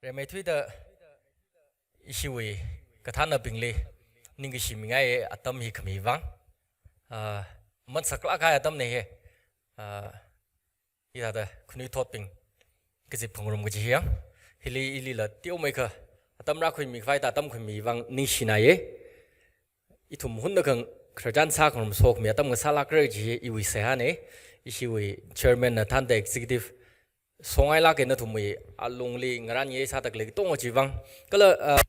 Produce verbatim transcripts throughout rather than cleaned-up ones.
Rimeithuida ishiwui kathānabingli ningkashi mingai atam hi khami vang. Ah, mansaklāk kahai atamna hi. Ah, hithāda khanuithotbing kazip khangarum kaji hi yang. Hili ilila teomeikha atam rākhuimi khavai da atam khuimi vang ningshina ye. Ithum hunna kang khararchan sākhangarum sokhami atam ngasālākra kaji hi iwui seihāna. Ishiwui chairman na thānda executive songailāka nathumwui alungli ngarān ye sāda khalei katonga chi vang. Kala, ah,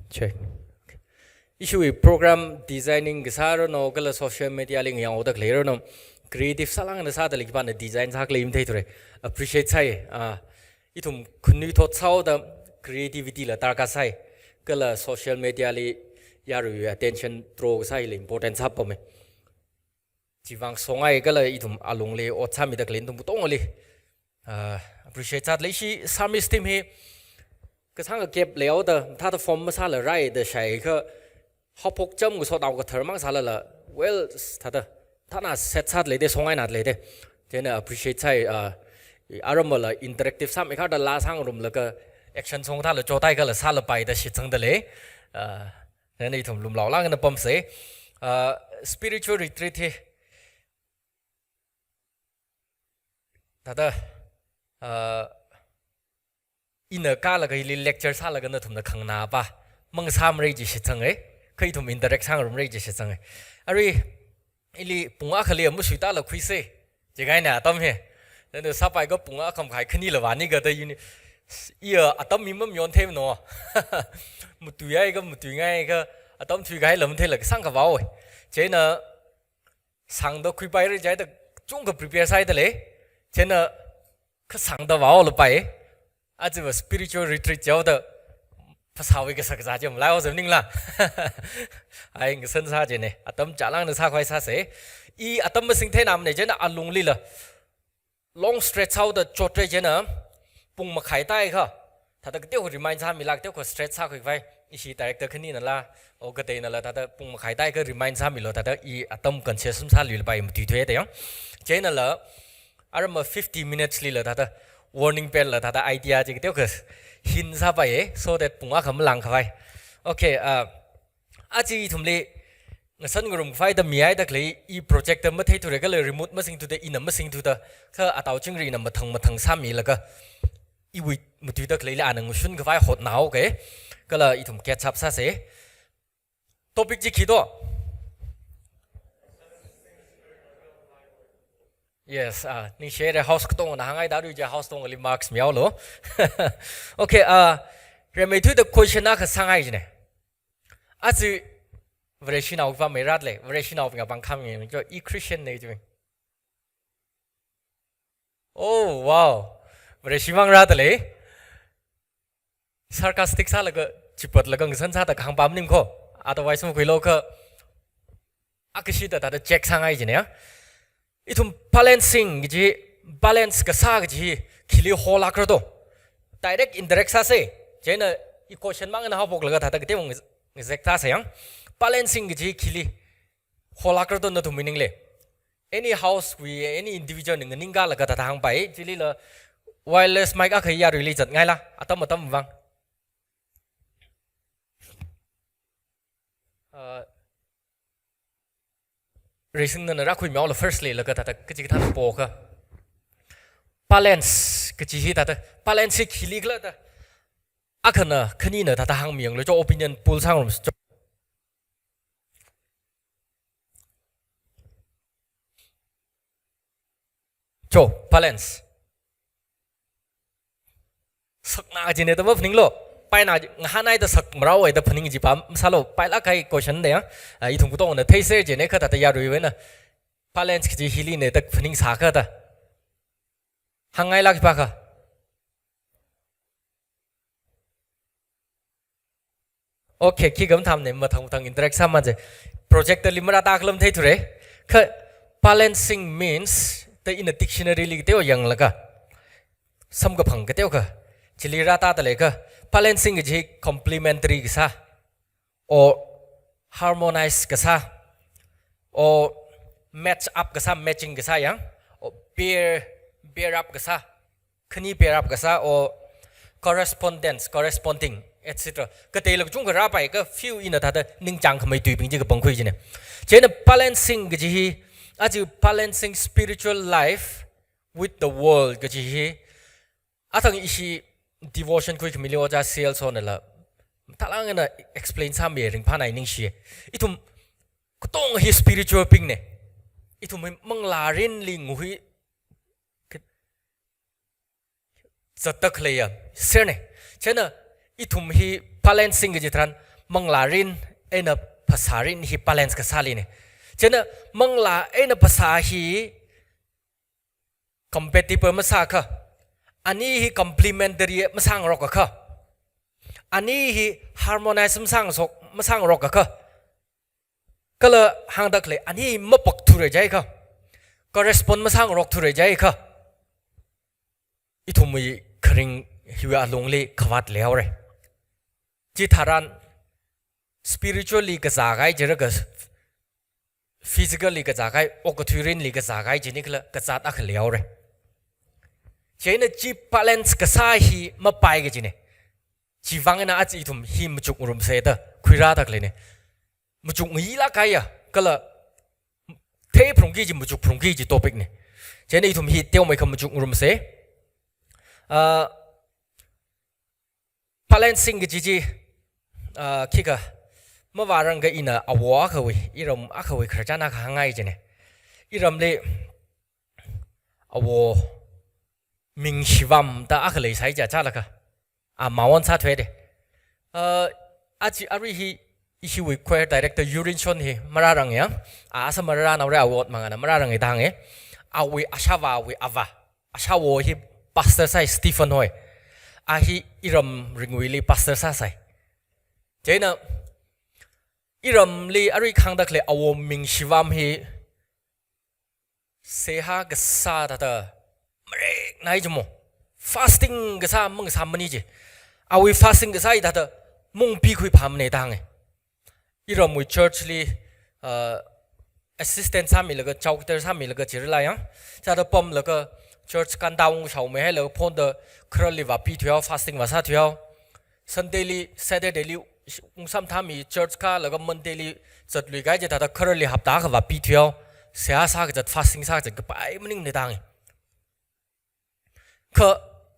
check. Ishiwui program designing kasā rano kala social media li ngayang oda khalei rano creative sālāngna sāda lei khipāna design sākhalei matheithura. Appreciate sāi. Ah, ithum khanuithot sāhaoda creativity la darkar sāi. Kala social media li yaruiwui attention draw kasā hila important sāpama. Chivang songai kala ithum alungli ot sāmida khalei nathum katongali, ah, appreciate sāda lei. Ishi Psalmist team hi kasāngkha gap leihaoda, thāda form masāla rai da shaiakha, haophok cham kasot ao kathar mang sālala, well, thāda, thāna set sāda leida, songaina leida. Chieina appreciate sāi, ah, i aramala interactive sāmeikharda laa sāngarumlaga action song thāla chotai kala sālapai da shitsangda lei. Ah, chieina ithum lumlaolāngna pamsa. Ah, spiritual retreat hi thāda, ah, ina kālaga hili lecture sālaga nathumna khanganā pa mangasāmara chi shitsanga. Kha ithum interact sāngarumra chi shitsanga. Arui ili pung akhali masuitāla khuisa. Chikaina atam hi. Nana sāpaiakha pung akha makhai khanila vānika da uni. Iya atam mi mamayonthei mano. Matuiakha matuingaiakha atam thuikahai lam theila kasāngkha vāo. Chieina sāngda khuipaira jihaida chungkha prepare sāhaida lei. Chieina kasāngda vāolapai. Achiva spiritual retreat jihaoda phasāwui kasā kazā chi malaihaosa maningla. Ai ngasan sā chieina. Atam chālāngna sākhavai sāsa. I atam masingtheina mana chieina alunglila long stretch sāhaoda chotra chieina pung makhai tāakha, thāda kateokha remind sāmilāk, kateokha stretch sākhuikhavai. Ishi director khaninala, o kateinala thāda pung makhai tāakha remind sāmilu, thāda i atam conscious masāluilapai matuithuida yang. Chieinala arama fifty minutes lila thāda warning bell la thāda idea chi kateokha hint sāpaiya, so that pung akha malāngkhavai. Okay, ah, aja ithumli ngasan ngarumkhavai da mihaida khalei i projector matheithura kala remote masingthuda, ina masingthuda, kha atao chingrina mathang mathang sāmilaga iwui matuida khaleili ana ngashunkhavai hotnāhaoka. Kala ithum catch up sāsa. Topic chi khi do? Yes, ah, ningshire, house katongana hānghaida arui chi house katongli marks mihaolu. Okay, ah, rimeithuida question akha sāngai jine. Aja Vareshinao khipā meirat lei, Vareshinaobing apāng khami cho, i Christian na jibing. Oh, wow. Vareshimang rāda lei. Sarcastic sālaga, chipatlaga ngasan sāda kahāng pa maning kho. Otherwise makhuilu kha, akashida thāda check sāngai jine ya. Ithum balancing kaji, balance kasā kaji khili holākra do? Direct indirect sāsa. Chieina i question mang eina haophoklaga thāda kateokha ngaz-, ngazek sāsa yang. Balancing kaji khili holākra do nathum maningli? Any house wui, any individual na nganingkalaga thāda hāngpai. Chilila wireless mic akha yaruili zatngaila, atam atam vang. Uh, Reisingna rākhuimihaolu firstly, laga thāda kachikathāna pokaha. Balance kaji hi thāda, balance hi khili khala da. Akhana khanina thāda hāngmiyanglu cho, opinion pool sāngarum cho. Cho, balance. Sakna jine da maphaninglu. Paina ngahānhaida sak marao haida phaning chi pa masālu, pailāk kahai question da yang. Ah, ithum katongana theisa jine kha thāda yaruiwui eina. Balance kaji hili ne da phaningsākha da. Hāngngailāk khipākha. Okay, khi kam tham ne, mathang mathang interact sāmanje. Projector li marātā khala matheithura. Kha balancing means, da ina dictionary li kateo yanglaga, samkaphang kateokha chili rātāda leikha, balancing kaji complementary kasā, o harmonize kasā, o match up kasā, matching kasā yang, o pair, pair up kasā, khani pair up kasā or correspondence, corresponding, et cetera. Kateilāk chungkha rāpai kha few ina thāda ningchāngkhamei tuibing chi kapangkhui jina. Chieina balancing kaji hi, aja balancing spiritual life with the world kaji hi, athang ishi devotion khuikhamili ojā sales honala thalang eina explain sāmi ringphānai ningshi. Ithum katonga hi spiritual bing na. Ithum hi manglā mirinli nguhui zatda khaleiya ser na. Chieina ithum hi balancing kaji tharan manglā mirin eina phasā mirin hi balance kasāli na. Chieina manglā eina phasā hi compatible masākha, ani hi complementary masāngarokakha, ani hi harmonize masāngasok, masāngarokakha, kala hāngda khalei ani hi mapakthura jiakha, correspond masāngarokthura jiakha, ithumwui kharing hiwui alungli khavāt leihaora. Chitharan spiritually kazākahai jilaga physically kazākahai, okathui mirinli kazākahai jinikhala kazāt akha leihaora. Chieina chi balance kasā hi mapai kajina. Chivang eina aja ithum hi machukngarumsa da khuirāda khaleina. Machukngailāk kahaiya, kala theiphalungki kaji, machukphalungki kaji topic na. Chieina ithum hi teomeikha machukngarumsa. Ah, balancing kaji chi, ah, khikha mavārangkha ina awo akhawui, iram akhawui khararchan akha hāngngai jina. Iramli awo Mingshivam da akha leisai ja chālakha, a mawon sāthuida. Ah, aja arui hi ishiwui choir director Yurinshon hi marārangya. A asa marāranaora, awui ot mangāna marārangi da hānga. Awui ashāvāwui avā, ashāwo hi pastor sāi, Stephen hoi. A hi iram ringwuili pastor sāsai. Chieina iramli arui kahāngda khalei awo Mingshivam hi seihā kasā thāda mareknai jimo. Fasting kasā mangasāmana ji. Awui fasting kasā hi thāda mungpi khuiphāmana da hānga. Iramwui church li, ah, assistant sāmilaga, chowkidar sāmilaga chirlā yang, chithāda pamlaga church countdown shaomihailaga phonda khararli vāpithuihao, fasting vāsāthuihao. Sunday li, Saturday li ungsamthami church kālaga Monday li zatluikahai chithāda khararli hapta akha vāpithuihao. Seihā sākazat, fasting sākazat kapai maningmana da hānga. Kha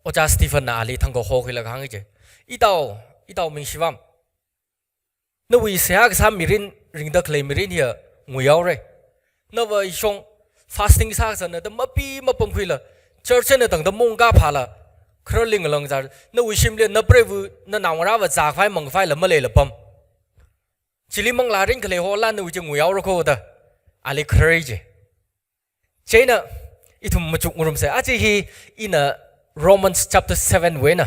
Ojā Stephen na ali thangkha hokhuilaga hānga ji. Itao, itao Mingshivam, nawui seihā kasā mirin, ringda khalei mirin hiya nguihaora. Nava ishong fasting sākazatna da mapi mapamkhuila, church eina tangda mungkā phāla, khararli ngalangzar, nawui shimli napreiva, nanaongarāva zākhavai mangkhavai la maleila pam. Chili manglā mirin khalei hola nawui chi nguihaora kho da, ali kharar ji. Chieina ithum machukngarumsa. Aja hi ina Romans chapter seven wui eina,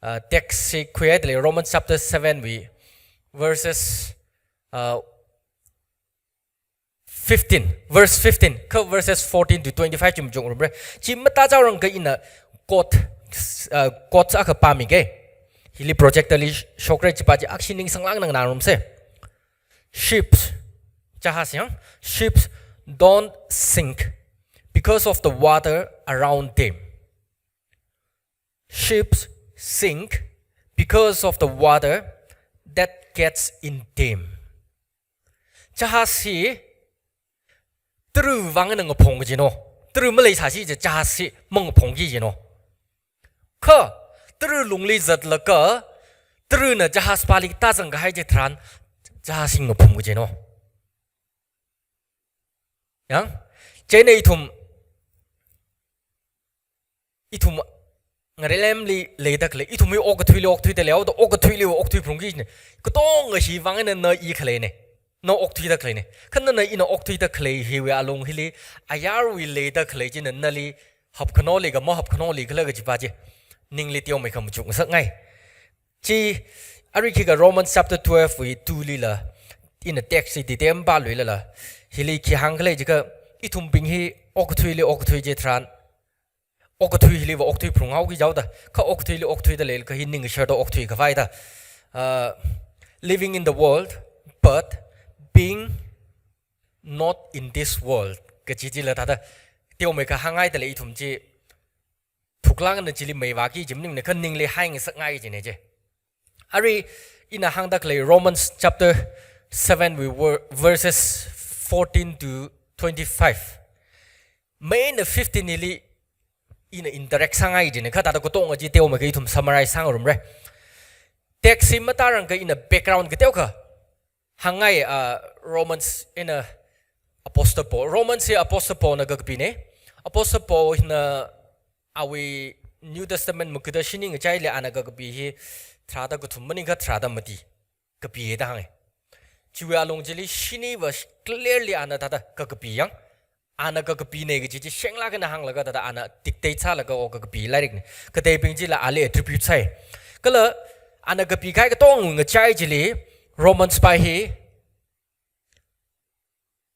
ah, text chi khuihaida lei, Romans chapter seven wui verses, ah, fifteen, verse fifteen, kha verses fourteen to twenty-five chi machukngarumra. Chi matāchaorangkha ina quote, ah, quote akha pāmiga. Hili projector li shokra, chipā chi akhashi ningsanglāk eina nganārumsa. Ships, jahaz yang, ships don't sink because of the water around them. Ships sink because of the water that gets in them. Jahaz hi tara vang eina ngaphong kajina. Tara maleisāsi ja jahaz hi mangaphongki jina. Kha tara lungli zatlaga, tarana jahaz pāli tāzangkahai chitharan, jahaz hi ngaphong kajina. Yang, chieina ithum, ithum ngareilemli leida khalei, ithum hi okathuili okthuida leihaoda, okathuili okthui phalungki jina. Katonga hi vang eina na i khaleina. Na okthuida khaleina. Kha nana ina okthuida khalei hiwui alung hili, ayarwui leida khalei china nali hapkhanoli kha mahapkhanoli khala kaji pa chi ningli teomeikha machukngasakngai. Chi, arui khikha Romans chapter twelve wui two lila, ina text chi detail pāluilala, hili khi hāng khalei jiakha, ithumbing hi okathuili okthui chitharan, okathui hiliva okthui phalunghaoki jaoda, kha okathuili okthuida leilakha hi ningsharda okthui khavai da. Uh, living in the world, but being not in this world. Kaji chila thāda, teomeikha hānghaida lei ithum chi, thuklāngna chili meivāki kaji maningmana, kha ningli haingasakngai kajina chi. Arui ina hāngda khalei Romans chapter seven wui ver-, verses fourteen to twenty-five. Main fifteen hili ina interact sāngai kajina, kha thāda katonga chi teomeikha ithum summarize sāngarumra. Text hi matarangakha ina background kateokha hāngngai, ah, Romans eina Apostle Paul. Romans hi Apostle Paulna kakapina. Apostle Paul hina awui New Testament makuda shini ngachaili ana kakapi hi tharāda kathum maningakha tharāda mati kapi da hānga. Chiwui alung chili shiniva clearly ana thāda kakapi yang. Ana kakapina kaji chi shenglāk eina hānglaga thāda ana dictate sālaga o kakapi lairikna. Kateibing chila ali attribute sāi. Kala ana kapikahai katonga ngachai chili Romans pa hi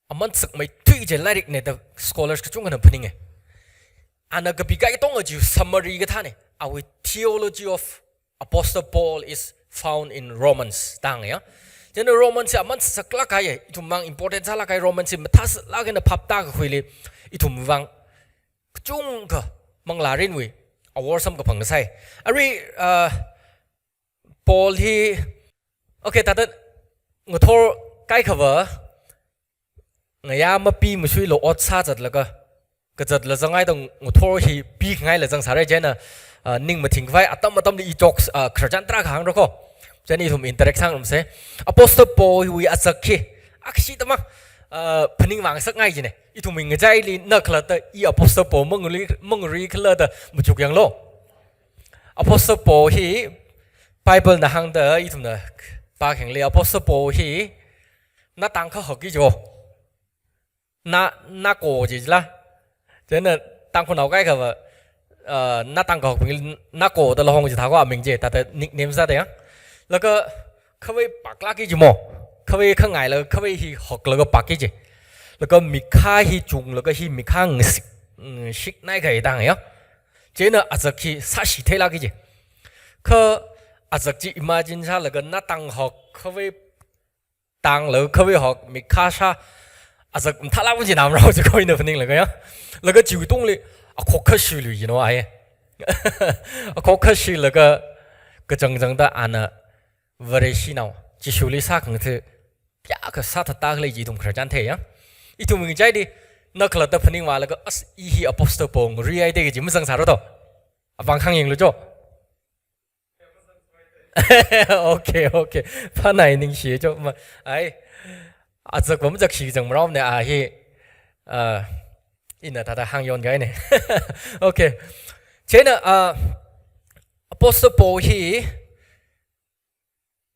aman sakmeithui kaji lairikna da scholars kachungkhana phaninga. Ana kapikahai katonga chi summary kathāna. Awui theology of Apostle Paul is found in Romans da hānga ya. Chieina Romans hi aman saklāk kahai, ithumwui vang important sālāk kahai, Romans hi mathāsaklāk eina phaptākakhuili ithumwui vang kachungkha manglārinwui awor samkaphang sāi. Arui, ah, Paul hi, okay, thāda ngathor kaikhava ngayā mapi mashuilu ot sāzatlaga, kazatla zangngaida ngathor hi pingaila zangsāra chieina, ah, ning mathingkhavai atam atamli i jokes, ah, khararchan tarākha hāngra ko. Chieina ithum interact sāngarumsa. Apostle Paul hiwui azak hi, akshi tamang, ah, phaningvāngasakngai kajina. Ithumwui ngachaili na khalatta i Apostle Paul mangari, mangarikhala da machuk yanglu. Apostle Paul hi Biblena hāngda ithumna pākhangli Apostle Paul hi natang kahak kaji jo. Na, nako jila. Chieina Tangkhulnao kaikhava, ah, natang kahakbing nako da lahong jithā ko aming chi, thāda nickname sāda ya. Laga khavai paklāk kaji mo. Khavai khangaila khavai hi haklaga pak kaji. Laga mikha hi chunglaga hi mikha ngasik, mm, shiknai kahai tang ya. Chieina azak hi sāshi theilāk kaji. Kha azak chi imagine sālaga natang hak khavai tanglaga khavai hak mikha shā azak mathālāk kaji namrao chi koina phaninglaga ya. Laga chiwui tungli akhok khashi lui, you know, ai. Akhok khashilaga kachangchangda ana Vareshinao Jishuli sākhangatha kayākha sāthatda khalei chi ithum khararchan thei ya. Ithum ngachaili na khalatta phaningvālaga as i hi Apostle Paul ngarihaida kaji mazangsāra to. Apāng khangayanglu jo. Okay, okay. Phanai ningshi jo ma. Ai. Azak bam zak shi zang maraone a hi. Ah, ina thāda hāngyon kahaina. Okay. Chieina, ah, Apostle Paul hi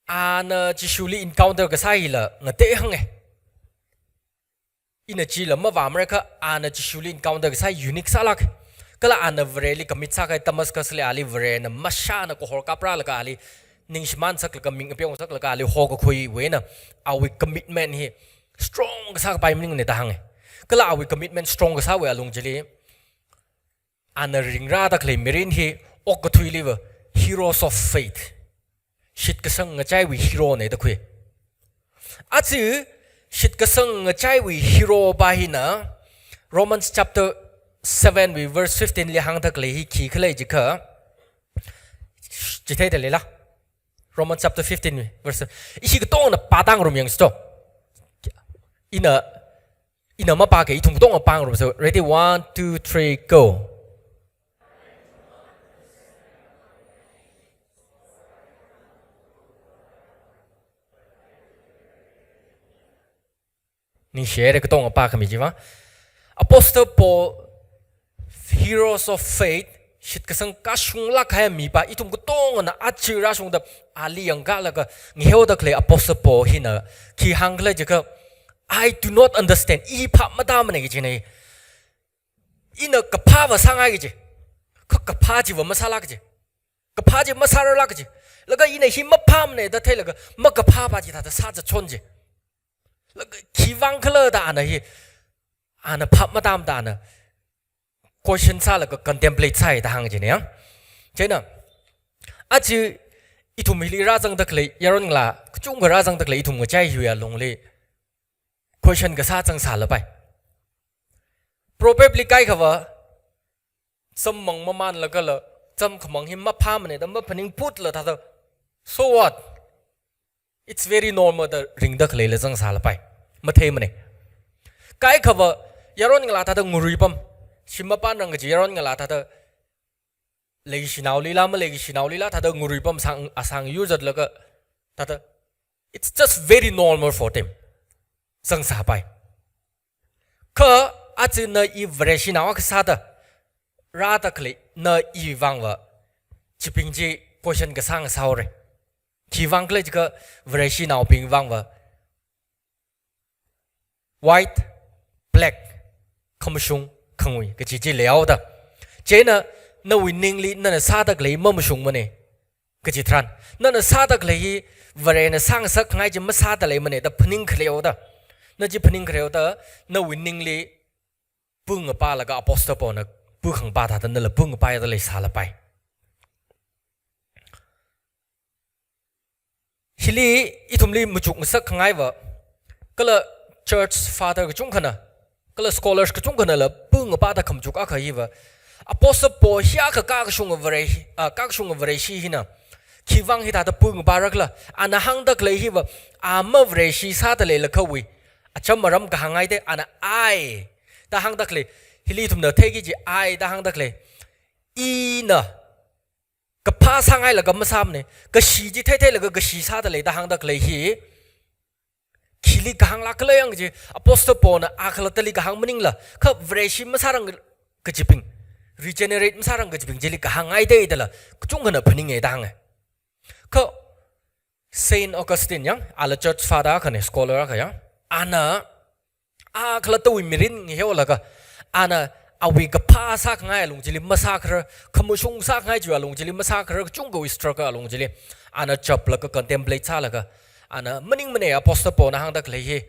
ana Jishuli encounter kasā hila ngatei hānga. Ina chila mavāmara kha ana Jishuli encounter kasā unique sālāk. Kala ana Vareli commit sākahai Damascusli ali Varena mashāna kahor kaprālaga ali ningshimān saklaga ming apyong saklaga ali hokakhuiwui eina awui commitment hi strong kasā kapai maningmana da hānga. Kala awui commitment strong kasāwui alung chili ana ringrāda khalei mirin hi okathuiliva heroes of faith, shitkasang ngachaiwui herona da khui. Aja shitkasang ngachaiwui hero pa hina Romans chapter seven wui verse fifteen li hāngda khalei hi khikhala jiakha, chitheida leila? Romans chapter fifteen wui verse, ishi katongna pātangarum yangsi to. Ina Ina mapākei, ithum katonga pāngarumsa. Ready? One, two, three, go. Ningshihaira katonga pākhami chiva. Apostle Paul, heroes of faith, shitkasang kashunglāk kahai mipa, ithum katongana aja rāshungda ali yangkālaga ngaheoda khalei Apostle Paul hina khi hāngkhala jiakha, "I do not understand." I phap matāmana kajina. Ina kaphāva sāngai kaji. Kha kaphā chiva masālāk kaji. Kaphā chi masārarlāk kaji. Laga ina hi maphāmana da theilaga makaphāpa chithāda sāzatshon ji. Laga khiwuivang khala da ana hi, ana phap matāmada ana question sālaga contemplate sāi da hāng kajina ya. Chieina, aja ithum hili rāzangda khalei yaron ngalā kachungkha rāzangda khalei ithum ngachai hiwui alungli question kasā zangsālapai. Proverb li kaikhava, Sammang mamanlaga la, zam khamang hi maphāmane da maphaning put la thāda. So what? It's very normal da ringda khaleila zangsālapai. Matheimane. Kaikhava, yaron ngalā thāda ngurui pam. Shim mapanrang kaji yaron ngalā thāda leishinaolila, maleishinaolila, thāda ngurui pam sang, asang yur zatlaga, thāda, it's just very normal for them. Zangsāpai. Kha, aja na i Vareshinao akha sāda, rāda khalei, na i vangva, chibing chi question kasā ngasāhaore. Khivang khala jiakha Vareshinaobing vangva, white, black, khamashung, khangui, kaji chi leihaoda. Chieina, nawui ningli, nana sāda khalei mamashungmane. Kaji tharan. Nana sāda khalei hi, Varena sāngasakngai chi masāda leimane, da phaning khaleihaoda. Na chi phaning khaleihaoda, nawui ningli, pungapā laga Apostle Paulna pungapā thāda nala pungapā ya da leisālapai. Hili ithumli machukngasakngaiva, kala church father kachungkhana, kala scholars kachungkhanala pungapā da khamachuk akha hiva, Apostle Paul hi akha kakashunga Vare, ah, kakashunga Vareshi hina, khivang hithāda pungapāra khala, ana hāngda khalei hiva, a mavareshi sāda leilakhawui, acham aram kahāngngaite, ana I da hāngda khalei, hili ithumna theiki kaji I da hāngda khalei, ina kaphā sāngailaga masāmane, kashi chi theitheilaga kashi sāda lei da hāngda khalei hi, khili kahāng lākkhala yang chi, Apostle Paulna a khalattali kahāng maningla, kha Vareshi masārang kachibing, regenerate masārang kachibing chili kahāngngaite dala, kachungkhana phaninge da hānge. Kha Saint Augustine yang, ala church father akhane, scholar akha yang, ana, a khalattawui mirin ngaheolaga, ana awui kaphā sākhangai alung chili masākharar, khamashung sākhangai chiwui alung chili masākharar, kachungkhawui struggle alung chili, ana chaplaga contemplate sālaga, ana maningmane Apostle Paulna hāngda khalei hi,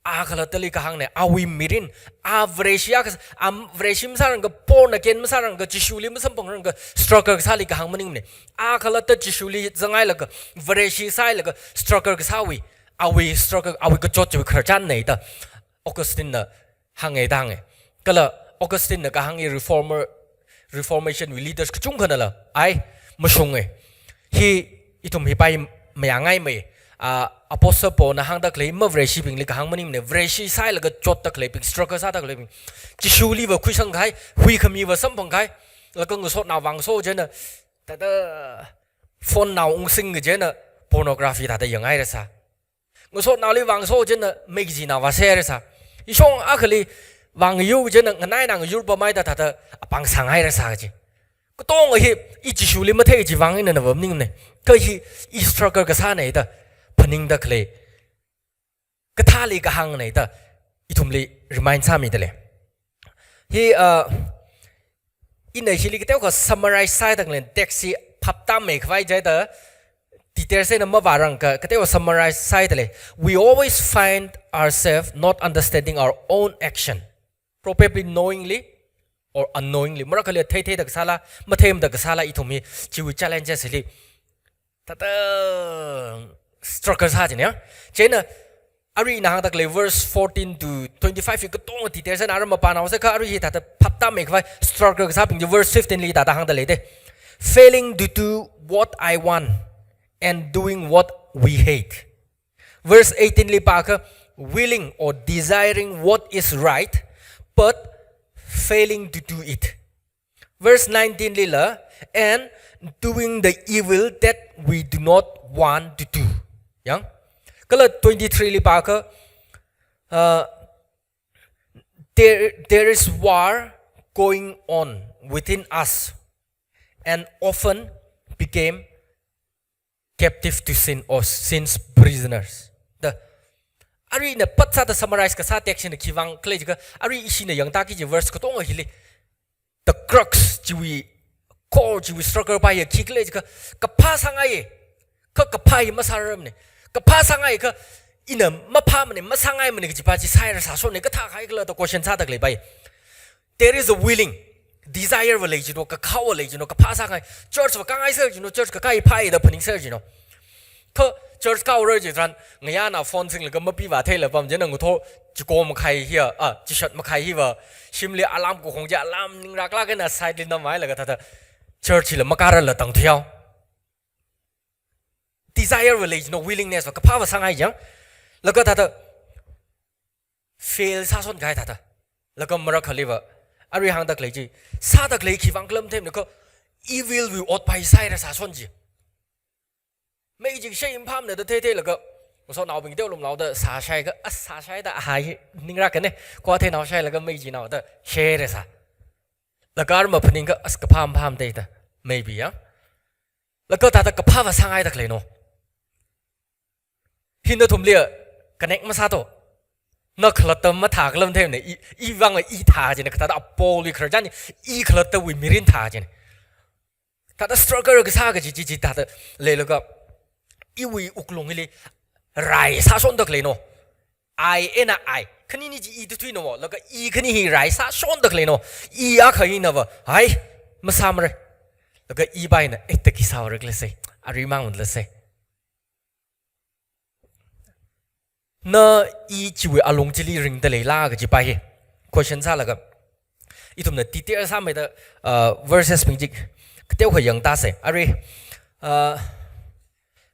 a khalattali kahāngne, awui mirin, a Vareshi akha, a Vareshi masārangka, born again masārangka, Jishuli masamphangrangka, struggle kasāli kahāng maningmane. A khalatta Jishuli zangailaga, Vareshi sāhailaga, struggle kasāwui, awui struggle, awui kachot chiwui khararchanne da Augustine na hānge da hānge. Kala Augustine na kahāng hi reformer, Reformation wui leaders kachungkhanala, ai, mashunge. Hi, ithum hipai mayāngaimei. Ah, Apostle Paulna hāngda khalei mavareshibingli kahāng maningmane, Vareshi sāhailaga chotda khaleibing, struggle sāda khaleibing. Jishuliva khuisangkahai, huikhamiva samphangkahai, laga ngasotnao vāngaso chieina, thāda phone nao ungsing chieina, pornography thāda yanghairasā. Ngasotnaoli vāngaso chieina magazine nao vāserasā. Ishong akhali vāngayur chieina nganaina ngayur pamhaida thāda apāng sānghairasā kaji. Katonga hi i Jishuli mathei chiwui vāng eina nava maningmane. Kha hi i struggle kasāne da phaningda khalei. Kathāli kahāngne da ithumli remind sāmida lei. Hi, uh, ina hili kateokha summarize sāhaida khalei, text hi phaptāmeikhavai jihaida, details eina mavārangka, kateokha summarize sāhaida lei. We always find ourselves not understanding our own action. Probably knowingly or unknowingly. Marakhali theitheida kasāla, matheimada kasāla ithum hi, chiwui challenges hili. Thāda struggle sā chieina ya. Chieina, arui ina hāngda khalei verse fourteen to twenty-five hi katonga details eina ara mapānaosa kha arui hi thāda phaptāmeikhavai struggle kasābing chi verse fifteen li thāda hāngda leide. Failing to do what I want and doing what we hate. Verse eighteen li pākha, willing or desiring what is right, but failing to do it. Verse nineteen lila, and doing the evil that we do not want to do. Yang? Kala twenty-three li pākha, uh, there, there is war going on within us, and often became captive to sin or sin's prisoners. Da, arui ina phatsāda summarize kasā text hina khivang khalei jiakha, arui ishina yangtaki kaji verse katonga hili, the crux chiwui, core chiwui struggle pa ya khi khalei jiakha, kaphā sāngaiye. Kha kaphā hi masārarmane. Kaphā sāngaiye kha ina maphāmane, masāngaimane kaji pa chi sāhairasā shone, kathā kahai khala da question sāda khalei pa. There is a willing, desire va lei jino, kakhao va lei jino, kaphā sāngai, church va kāngaiser jino, church kakā hi phāye da phaningser jino. Kha church kāhaora chitharan, ngayāna phone singlaga mapi vātheila pam chieina ngathor, Chiko makhai hiya, ah, chishat makhai hiva, shimli alarm kukhong chi alarm ningraklāk eina side li namhailaga thāda church hila makārala tangthuihao. Desire va lei jino, willingness va, kaphāva sāngai jang. Laga thāda fail sāshonkahai thāda. Laga marakhaliva, arui hāngda khalei chi, sāda khalei khivang khala matheimana kha, evilwui ot paisāhaira sāshon chi. Mei chi shei mphāmana da theitheilaga, ngasotnaobing teolumlaoda sāshaiakha, as sāshaida ahai, ningra kane, kho atheinao shailaga mei chinaoda share sā. Laga arma phaningakha, as kaphā mphāmana da, maybe ya. Laga thāda kaphāva sāngaida khaleino. Hi nathumli connect masāto. Na khalatta mathā khala matheimana, i, ivang i thā jina, kathāda Paulwui khararchan, i khalattawui mirin thā jina. Thāda struggle kasā kaji chi, chi thāda leilaga, iwui wuklungli rai sāshonda khaleino. I eina I. Khanini chi i tuthuino, laga i khani hi rai sāshonda khaleino. I akha hinava, hai, masāmara. Laga i baina, eh, taki sāra khala sai. Arimang lasai. Na i chiwui alung chili ringda leila kaji pa hi. Question sālaga. Ithumna detail sāmeida, uh, verses bing chi kateokha yangtāsei. Arui, uh,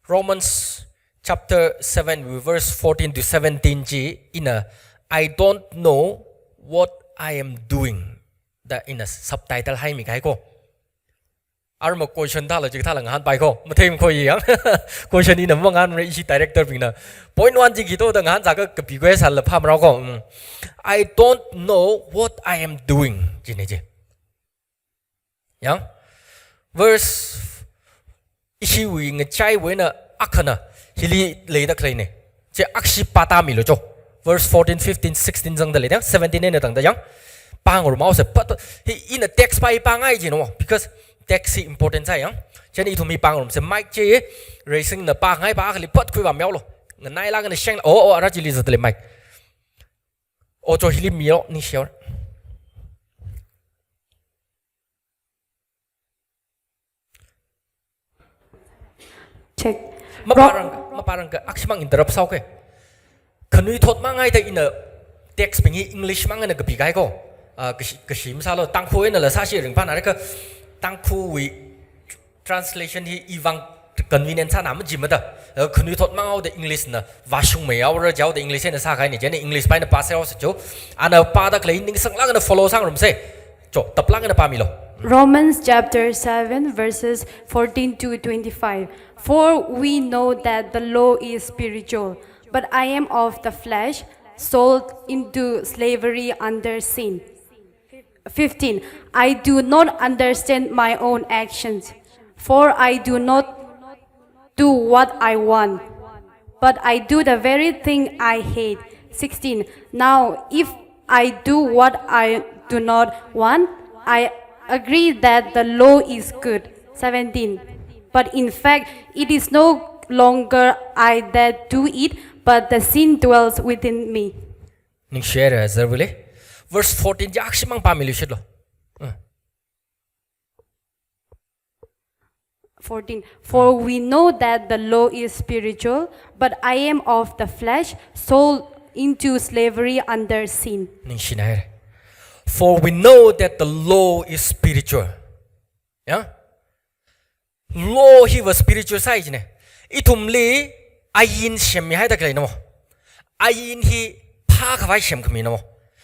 Romans chapter seven, verse fourteen to seventeen chi ina, "I don't know what I am doing," da ina subtitle haimi kahai ko. Arma question thāla chikathāla ngahānpai ko. Mathei makhui yang. Question ina mangahānra ishi director bingna. Point one chi khi to da ngahānsāakha kapi question la phāmarao ko. Mm. "I don't know what I am doing," jine chi. Yang. Verse ishiwui ngachaiwui eina akhana hili leida khaleine. Chi akhashi pātāmilu cho. Verse fourteen, fifteen, sixteen zangda leida, seventeen eina tangda yang. Pāngarumhaosei, pat, hi ina text pa hi pāngai jino, because text hi important sāi yang. Chieina ithum hi pāngarumsei, mic chi raisingna pāngai pa akhali pat khuivāmihaolo. Nganailāk eina shengla, oh, oh, ara chili zatdalei mic. Oh, cho hili milo, ningshihaora. Check. Mapārang, mapārang ka, akhashimang interrupt sāhaoke. Khanuithot mangaida ina text bing hi English mang eina kapi kahai ko. Ah, kashi, kashi masālo, Tangkhul einala sāshi ringphānāra kha Tangkhulwui translation hi ivang convenient sāna majimada. Eh, khanuithot manghaoda English na vāshungmeihaora jihaoda English eina sākahaine, chieina English pa eina pāsāhaosei cho. Ana pāda khalei ningsanglāk eina follow sāngarumsei. Cho, taplāk eina pāmilo. Romans chapter seven, verses fourteen to twenty-five. "For we know that the law is spiritual, but I am of the flesh, sold into slavery under sin." Fifteen, "I do not understand my own actions, for I do not do what I want, but I do the very thing I hate." Sixteen, "Now, if I do what I do not want, I agree that the law is good." Seventeen, "But in fact, it is no longer I that do it, but the sin dwells within me." Ningshihaira, zarvule. Verse fourteen chi akhashimang pāmilu shitlo. Uh. Fourteen, "For we know that the law is spiritual, but I am of the flesh, sold into slavery under sin." Ningshinahaira. "For we know that the law is spiritual." Ya? Law hiva spiritual sāi jine. Ithumli ain semmihaida khaleino. Ain hi phākhavai semkhamino.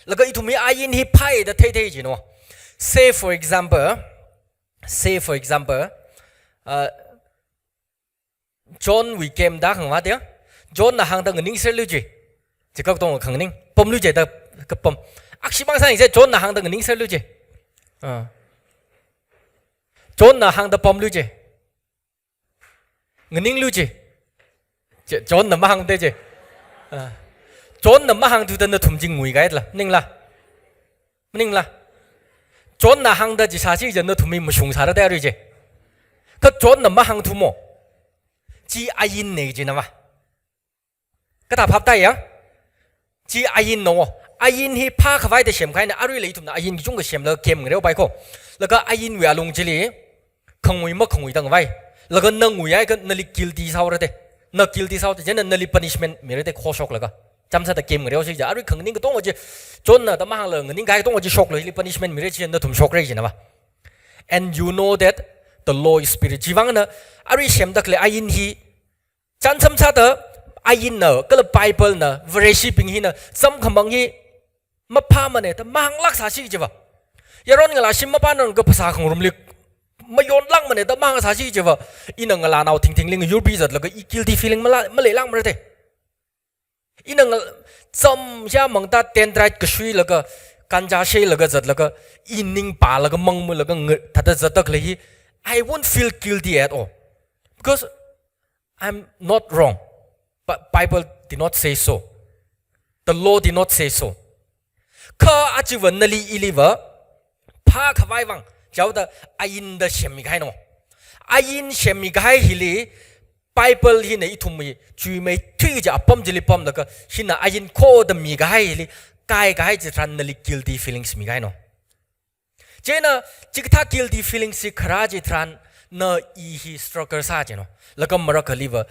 Laga ithum hi ain hi phāi da theithei jino. Say for example, say for example, uh, Johnwui camp da khangvāte. Johnna hāngda nganingserlu ji. Chikak tong khanganing. Pamlu ji da kapam. Akhashimang sānise, Johnna hāngda nganingserlu ji. Ah. Johnna hāngda pamlu ji. Nganinglu ji. Chi, Johnna mahāngde ji. Ah. Johnna mahāngthuda nathum chi nguikahaila. Maningla? Maningla? Johnna hāngda chi sāsi ji nathum hi mashungsāra da arui ji. Kha Johnna mahāngthumo. Chi ainne jinava. Kathā phaptāya? Chi ainno. Ain hi phākhavai da semkahaina, aruila ithumna ain kachungkha semlaga camp ngareopai ko. Laga ainwui alung chili khangui makhangui tangvai. Laga na nguihaiakha nali guilty sāhaorade. Na guilty sāhaoda, chieina nali punishment mirade khoshoklaga. Chānsāda kem ngareosi ja, arui khanganing katonga chi, Johnna da mahāngla nganingkahai katonga chi shoklu, hili punishment mira chi nathum shokra jinava. And you know that the law is spirit. Chivangna, arui semda khalei ain hi, chānsam sāda ainna, kala Biblena, Vareshibing hina, zam khamang hi, maphāmana da mahānglāksāsi jiva. Yaron ngalā shim mapānrang ka phasā khangarumli, mayonlāngmana da mahāngsāsi jiva. Ina ngalānao thingthingli ngayurbi zatlaga i guilty feeling mala, maleilāngmara te. Ina ngal-, zam yamangda dendrite kashuilaga, ganja sheilaga zatlaga, i ning pālaga mangmalaga nga-, thāda zatda khalei hi, I won't feel guilty at all. Because I'm not wrong. But Bible did not say so. The law did not say so. Kha achiva nali iliva, phākhavai vang, chaoda ainda semmi kahaina. Ain semmi kahai hili, Bible hina ithumwui chuimeithui kaja apam chili pamlaga, hina ain khoda mikahai hili, kaikahai chitharan nali guilty feelings mikahaina. Chieina, chikathā guilty feelings chi kharā chitharan, na i hi struggle sā jino. Laga marakhaliva,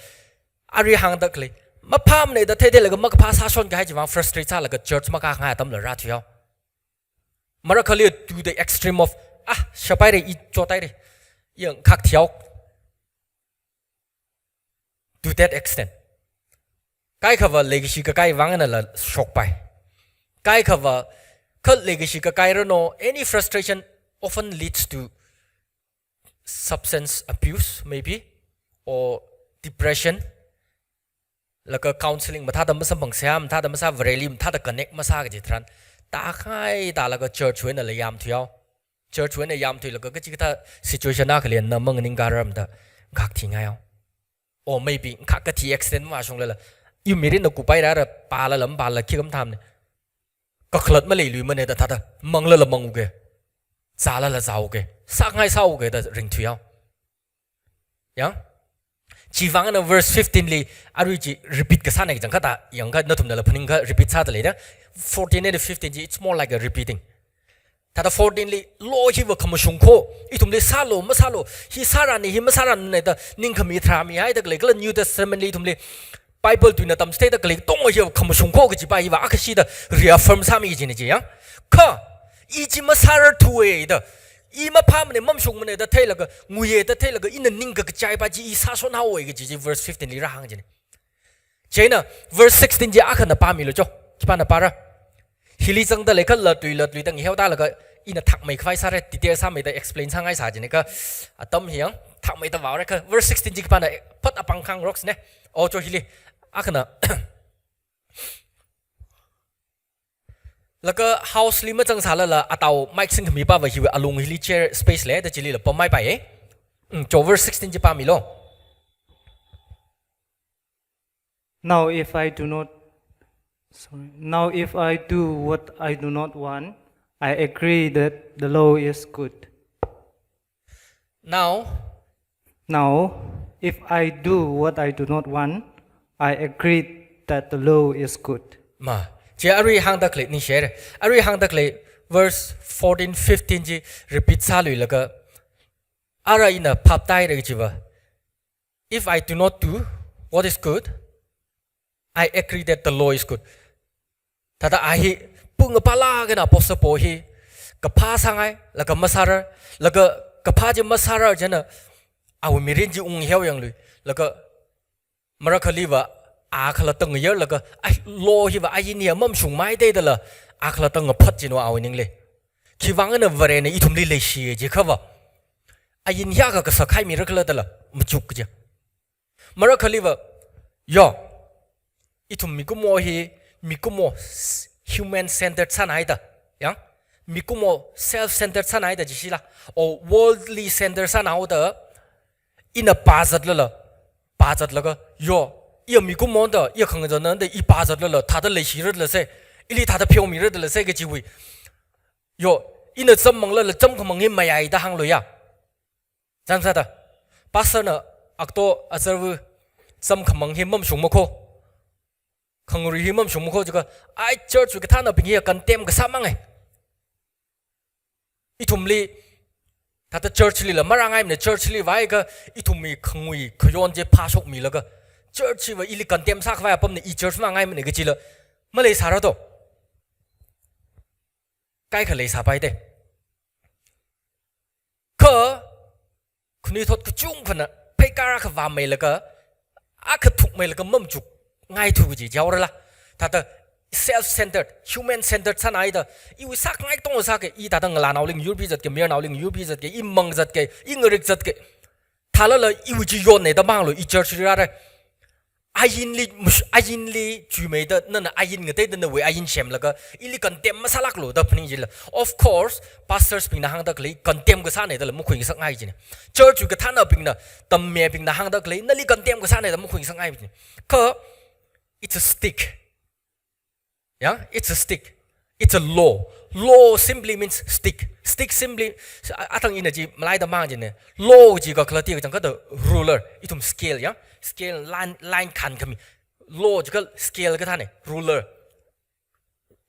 arui hāngda khalei, maphāmana da theitheilaga makaphā sāshon kahai chivang frustrate sālaga church makāngai atamla rāthuiyao. Marakhali to the extreme of, ah, shapaira, i chotaira, i ngkhak thiyao. To that extent. Kaikhava leikashi kakai vangnala shokpai. Kaikhava kha leikashi kakai rano, any frustration often leads to substance abuse, maybe, or depression. Laga counseling mathāda masamphang seihā, mathāda masā Vareli, mathāda connect masā kaji tharan, tākhangai tālaga church wui einala yamthuiyao. Church wui eina yamthuilaga kachikathā situation akhali na manganingkarar mada ngkhak thingaiyo. Or maybe ngkhak kathi extent mashunglala, iwui mirinna kupairara, pālala mapāla khikha mathāmana. Kakhalat maleiluimana da thāda, manglala manguke, zālala zāuke, sāngai sāuke da ringthuiyao. Yang? Chivangna verse fifteen li, arui chi repeat kasāna kachangkhatta, yangkha nathumnala phaningkha repeat sāda leida. Fourteen and fifteen chi, it's more like a repeating. Thāda fourteen li, law hiva khamashung kho, ithumli sālu, masālu, hi sārani, hi masārani da, ningkhami tharāmihaida khalei, kala New Testament li ithumli, Bible tuina tamchitheida khalei, tong hiva khamashung kho kajipa hiva, akhashida reaffirm sāmi kajina chi yang. Kha, i chi masārarthuwa da, i maphāmana, mamashungmana da theilaga, nguiya da theilaga, ina ning kakachaipa chi i sāshon haowa kaji chi verse fifteen li rāhāng jina. Chieina, verse sixteen chi akhana pāmilu cho, khipāna pāra. Hili zangda leikhala tui la tui tang heo tālaga, ina thakmeikhavai sāra, detail sāmeida explain sāngaisā jina kha, atam hi yang, thakmeida vāra kha, verse sixteen chi khipāna, phat apāng khangaroksina. O cho hili, akhana. Laga house li mazangsālala, atao mic singkhamipa va hiwui alung hili chair space leida chilila pammeipaiya. Mm, cho verse sixteen chi pāmilu. Now if I do not, sorry, now if I do what I do not want, I agree that the law is good. Now, Now, if I do what I do not want, I agree that the law is good. Ma, chi arui hāngda khalei ningshire. Arui hāngda khalei verse fourteen, fifteen chi repeat sāluilaga, ara ina phaptaira kajiva, if I do not do what is good, I agree that the law is good. Thāda a hi, pung apala kena apostle Paul hi, kaphā sāngai, laga masārar, laga kaphā chi masārar chieina, awui mirin chi ung heo yanglui, laga marakhaliva, a khalatta ngayarlaga, ai, law hiva, ain hiya mamashungmai da dala, a khalatta ngaphat jino awui ningli. Khivangna Varena ithumli leishiya jikhava, ain hiya kha kasak haimira khala dala, machuk kaja. Marakhaliva, yo, ithum mikumo hi, mikumo s-, human centered sānaida, yang, mikumo self centered sānaida jishila, o worldly centered sānaoda, ina pāzatlala, pāzatlaga, yo, iya mikumo da, iya khangazanna da, i pāzatlala, thāda leishiratla se, ili thāda pheomiratla se kajiwui. Yo, ina zam manglala, zam khamang hi mayaida hānglu ya. Chānsāda, pastor na akto azarvu zam khamang hi mamashung makho. Khanguri hi mamashung makho jiakha, ai church wui kathānabing hi condemn kasā mangai. Ithumli, thāda church lila marāngaimana, church li vāhaiakha, ithumwui khangui khayon chi phāshokmilaga, church hiva ili condemn sākhavai apamna, i church mangaimana kajila, Maleisāra to. Kaikha leisāpai te. Kha, khanuithot kachungkhana, pheikar akha vāmeilaga, akha thukmeilaga mamachukngaithu kaji jaorala. Thāda self-centered, human-centered sānaida, iwui sākhangai katonga sāke, i thāda ngalānaoli ngayurpi zatke, mayarnaoli ngayurpi zatke, i mang zatke, i ngarik zatke. Thālala iwui chi yonne da manglu, i church li rāre. Ainli, mush-, ainli chuimeida, nana ain ngateida nawui ain semlaga, ili condemn masālaklu da phaning jila. Of course, pastors bingna hāngda khalei, condemn kasāne dala makhuingasakngai jine. Church wui kathānabingna, tammebingna hāngda khalei, nali condemn kasāne da makhuingasakngai jine. Kha, it's a stick. Yeah, it's a stick. It's a law. Law simply means stick. Stick simply, a-, athang ina chi malaida mang jine. Law chi kakhala ti kachangkhatta ruler. Ithum scale, yeah? Scale line, line khankhami. Law chi kha scale kathāne, ruler.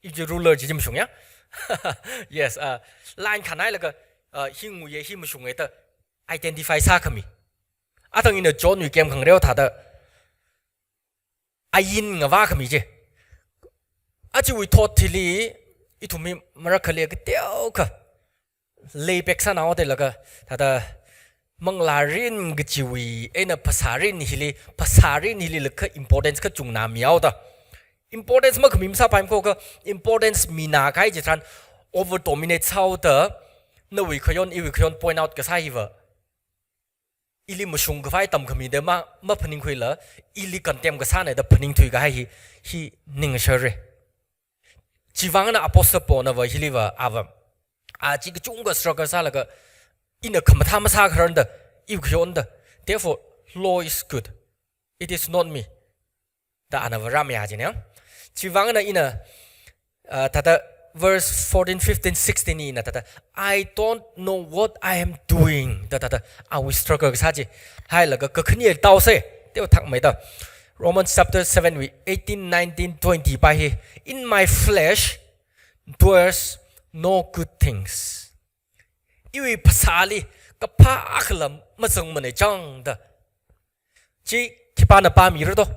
I chi ruler chi chi mashung, yeah? Yes, uh, line khanhailaga, uh, hi nguiye, hi mashunge da identify sākhami. Athang ina John wui kemkhangareo thāda ain ngavākhami chi. Achiwui thot hili, ithumwui marakhali kateokha leipek sānao te laga, thāda manglārin kachiwui, eina phasārin hili, phasārin hili lakha importance kachungna mihaoda. Importance makhami masāpaimana kha, importance mina kahai chitharan over dominate sāhaoda, nawui khayon, iwui khayon point out kasā hiva. Ili mashung khavai tamkhami da ma, maphaningkhuila, ili condemn kasāne da phaningthui kahai hi, hi ningshare. Chivangna Apostle Paulna va hiliva ava. A chi kachungkha struggle sālaga, ina khamathā masākharar da, iwui khayon da. Therefore, law is good. It is not me. Da ana va rāmiya jine. Chivangna ina, uh, thāda verse fourteen, fifteen, sixteen ina thāda, "I don't know what I am doing." Da thāda, awui struggle kasā chi. Hailaga kakhane taose, teo thakmeida. Romans chapter seven wui eighteen, nineteen, twenty pa hi, "In my flesh dwells no good things." Iwui phasāli kaphā akhala mazangmane chang da. Chi khipāna pāmira to,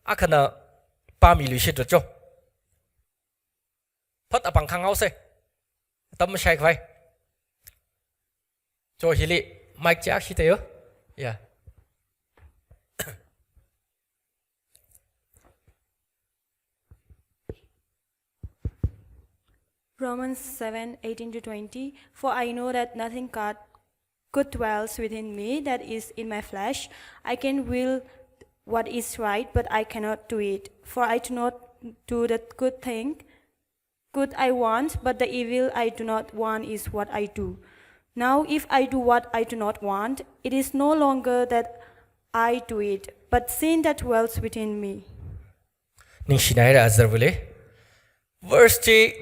akhana pāmiluishitra cho. Phat apāng khānghaose. Tam mashai khavai. Cho hili mic chi akha shita yo. Yeah. Romans seven eighteen to twenty. For I know that nothing God, good dwells within me, that is, in my flesh. I can will what is right, but I cannot do it. For I do not do the good thing, good I want, but the evil I do not want is what I do. Now, if I do what I do not want, it is no longer that I do it, but sin that dwells within me. Ningshinaira azarvule. Verse chi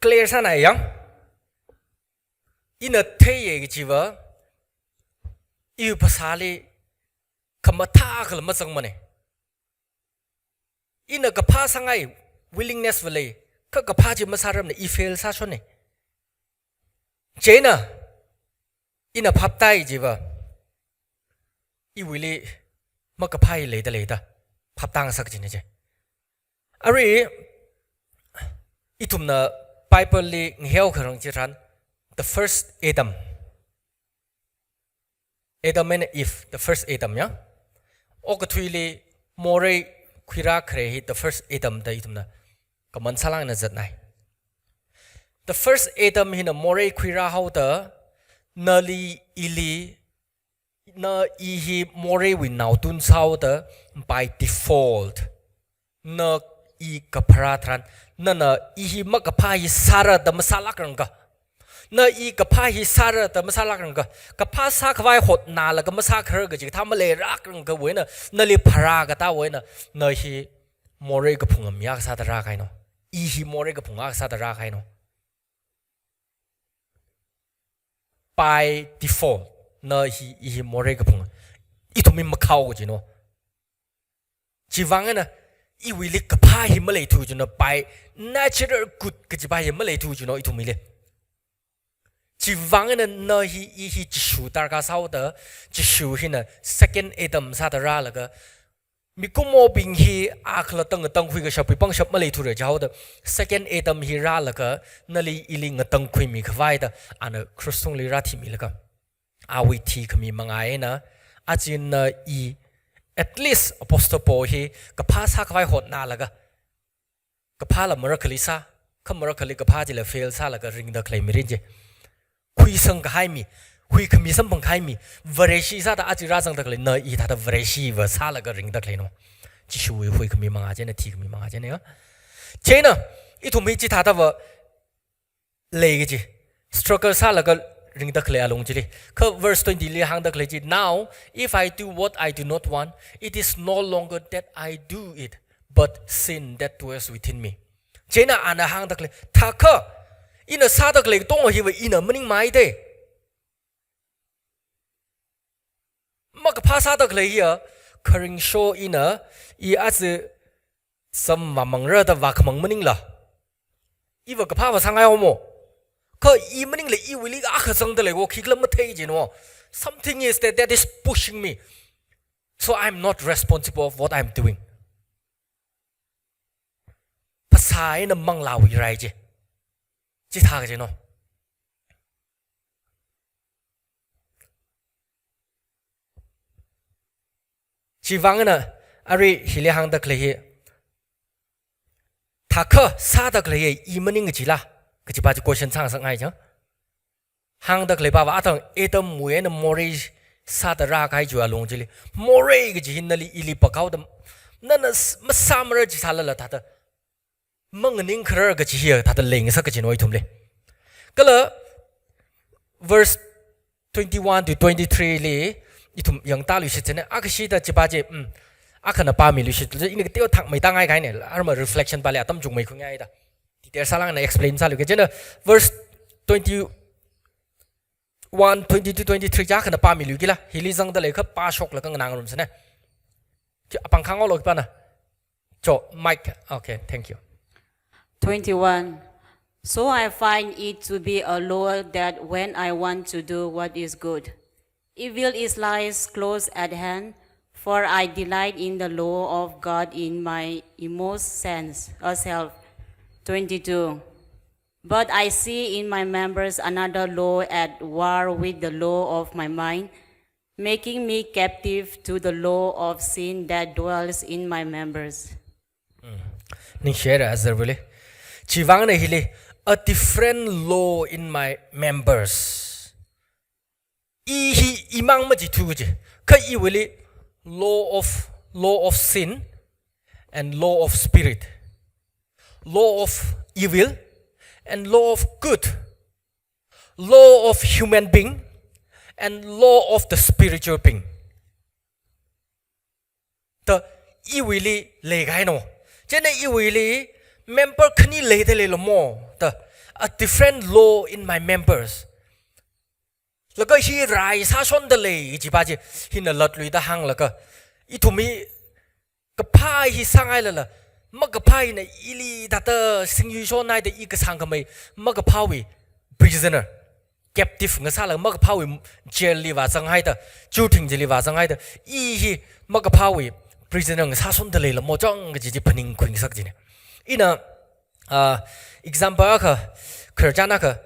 clear sānai yang. Ina theiye kachiva, iwui phasāli khamathā akhala mazangmane. Ina kaphā sāngai willingness va lei, kha kaphā chi masārarmane, i fail sāshonne. Chieina, ina phaptāi chiva, iwuili makaphā hi leida leida, phaptāngasak jine chi. Arui, ithumna Bible li ngaheo kharang chitharan, the first Adam. Adam and Eve, the first Adam, ya? Okathuili morei khuirā khare hi the first Adam da ithumna common sālāngna zatnai. The first Adam hina morei khuirāhaoda, nali ili, na i hi moreiwui naotun sāhaoda by default. Na i kapharā tharan, nana i hi makaphā hi sāra da masālākrangka. Na i kaphā hi sāra da masālākrangka. Kaphā sākhavai hotnalaga masākharar kaji kathā maleilākrangkawui eina, nali pharā katāwui eina, na hi morei kaphunga mi akha sāda rākahaino. I hi morei kaphunga akha sāda rākahaino. By default, na hi, i hi morei kaphunga. Ithumwui makhao kajino. Chivang eina, iwuili kaphā hi maleithu jino, by natural good kaji pa hi maleithu jino ithumwuili. Chivang eina na hi, i hi Jishu darkar sāhaoda, Jishu hina second Adam sāda rālaga, Mikumobing hi a khalatta ngatangkhui kashapwui pangshap maleithura jihaoda, second Adam hi rālaga nali ili ngatangkhuimi khavai da, ana krus tungli rāthimilaga, awui thikhami mangā eina, achina i, at least Apostle Paul hi kaphā sākhavai hotnalaga, kaphāla marakhali sā, kha marakhali kaphā chila fail sālaga ringda khalei mirin chi. Khuisang kahai mi, huikhami samphang kahai mi, Vareshi sāda aja rāzangda khalei, na i thāda Vareshiva sālaga ringda khaleina. Jishuwui huikhami mangā china, thikhami mangā china ya. China, ithum hi chithādava lei kaji, struggle sālaga ringda khalei alung chili. Kha verse twenty li hāngda khalei chi, "Now, if I do what I do not want, it is no longer that I do it, but sin that dwells within me." China ana hāngda khalei, thākha, ina sāda khalei katonga hiva ina maningmei da. Makaphā sāda khalei hiya, kharingshok ina, i aja samvāmangra da vākhamang maningla, iva kaphāva sāngai haomo. Kha i maningla iwuili akha zangda lei ko, khikhala mathei jino. Something is that, that is pushing me. So I'm not responsible of what I'm doing. Phasā eina manglāwui rai chi. Chithā kajino. Chivang eina, arui hili hāngda khalei hi, thākha sāda khalei hi i maning kajila, kajipa chi question sāngasakngai chang. Hāngda khalei pava athang Adam wui eina morei sāda rākahai chiwui alung chili. Morei kaji hi nali ili pakaoda, nana s-, masāmara chi sālala thāda manganing kharar kaji hiya thāda leingasak kajino ithumli. Kala verse twenty-one to twenty-three li ithum yangtāluishit china, akhashida chipa chi, mm, akhana pāmiluishit, ina kateokha thakmeida ngaikahaina, arma reflection pali atam chungmei khungaida. Detail sālāk eina explain sāluike. China verse twenty-one, twenty-two, twenty-three chi akhana pāmiluikila, hili zangda leikha pāshoklaga nganāngarumsana. Chi apāng khangolo khipāna. Cho, mic. Okay, thank you. Twenty-one. So I find it to be a law that when I want to do what is good, evil is lies close at hand, for I delight in the law of God in my inmost sense, uh, self. Twenty-two. But I see in my members another law at war with the law of my mind, making me captive to the law of sin that dwells in my members. Mm. Ningshira azarvali. Chivangna hili, a different law in my members. I hi imang machithu kaji. Kha iwuili law of, law of sin and law of spirit. Law of evil and law of good. Law of human being and law of the spiritual being. Ta iwuili leikahaino. China iwuili member khani leida leilamo. Ta a different law in my members. Laga hi rai sāshonda lei chipa chi hina latluida hānglaga. Ithum hi kaphā hi sāngailala, makaphā hina ili thāda singyui shonhaida i kasāngkhamei makaphāwui prisoner, captive ngasālaga makaphāwui jail li vāzanghaida, chuthing chili vāzanghaida, i hi makaphāwui prisoner ngasāshonda leilamo chang kaji chi phaningkhuingasak kajina. Ina, ah, example akha, khararchan akha,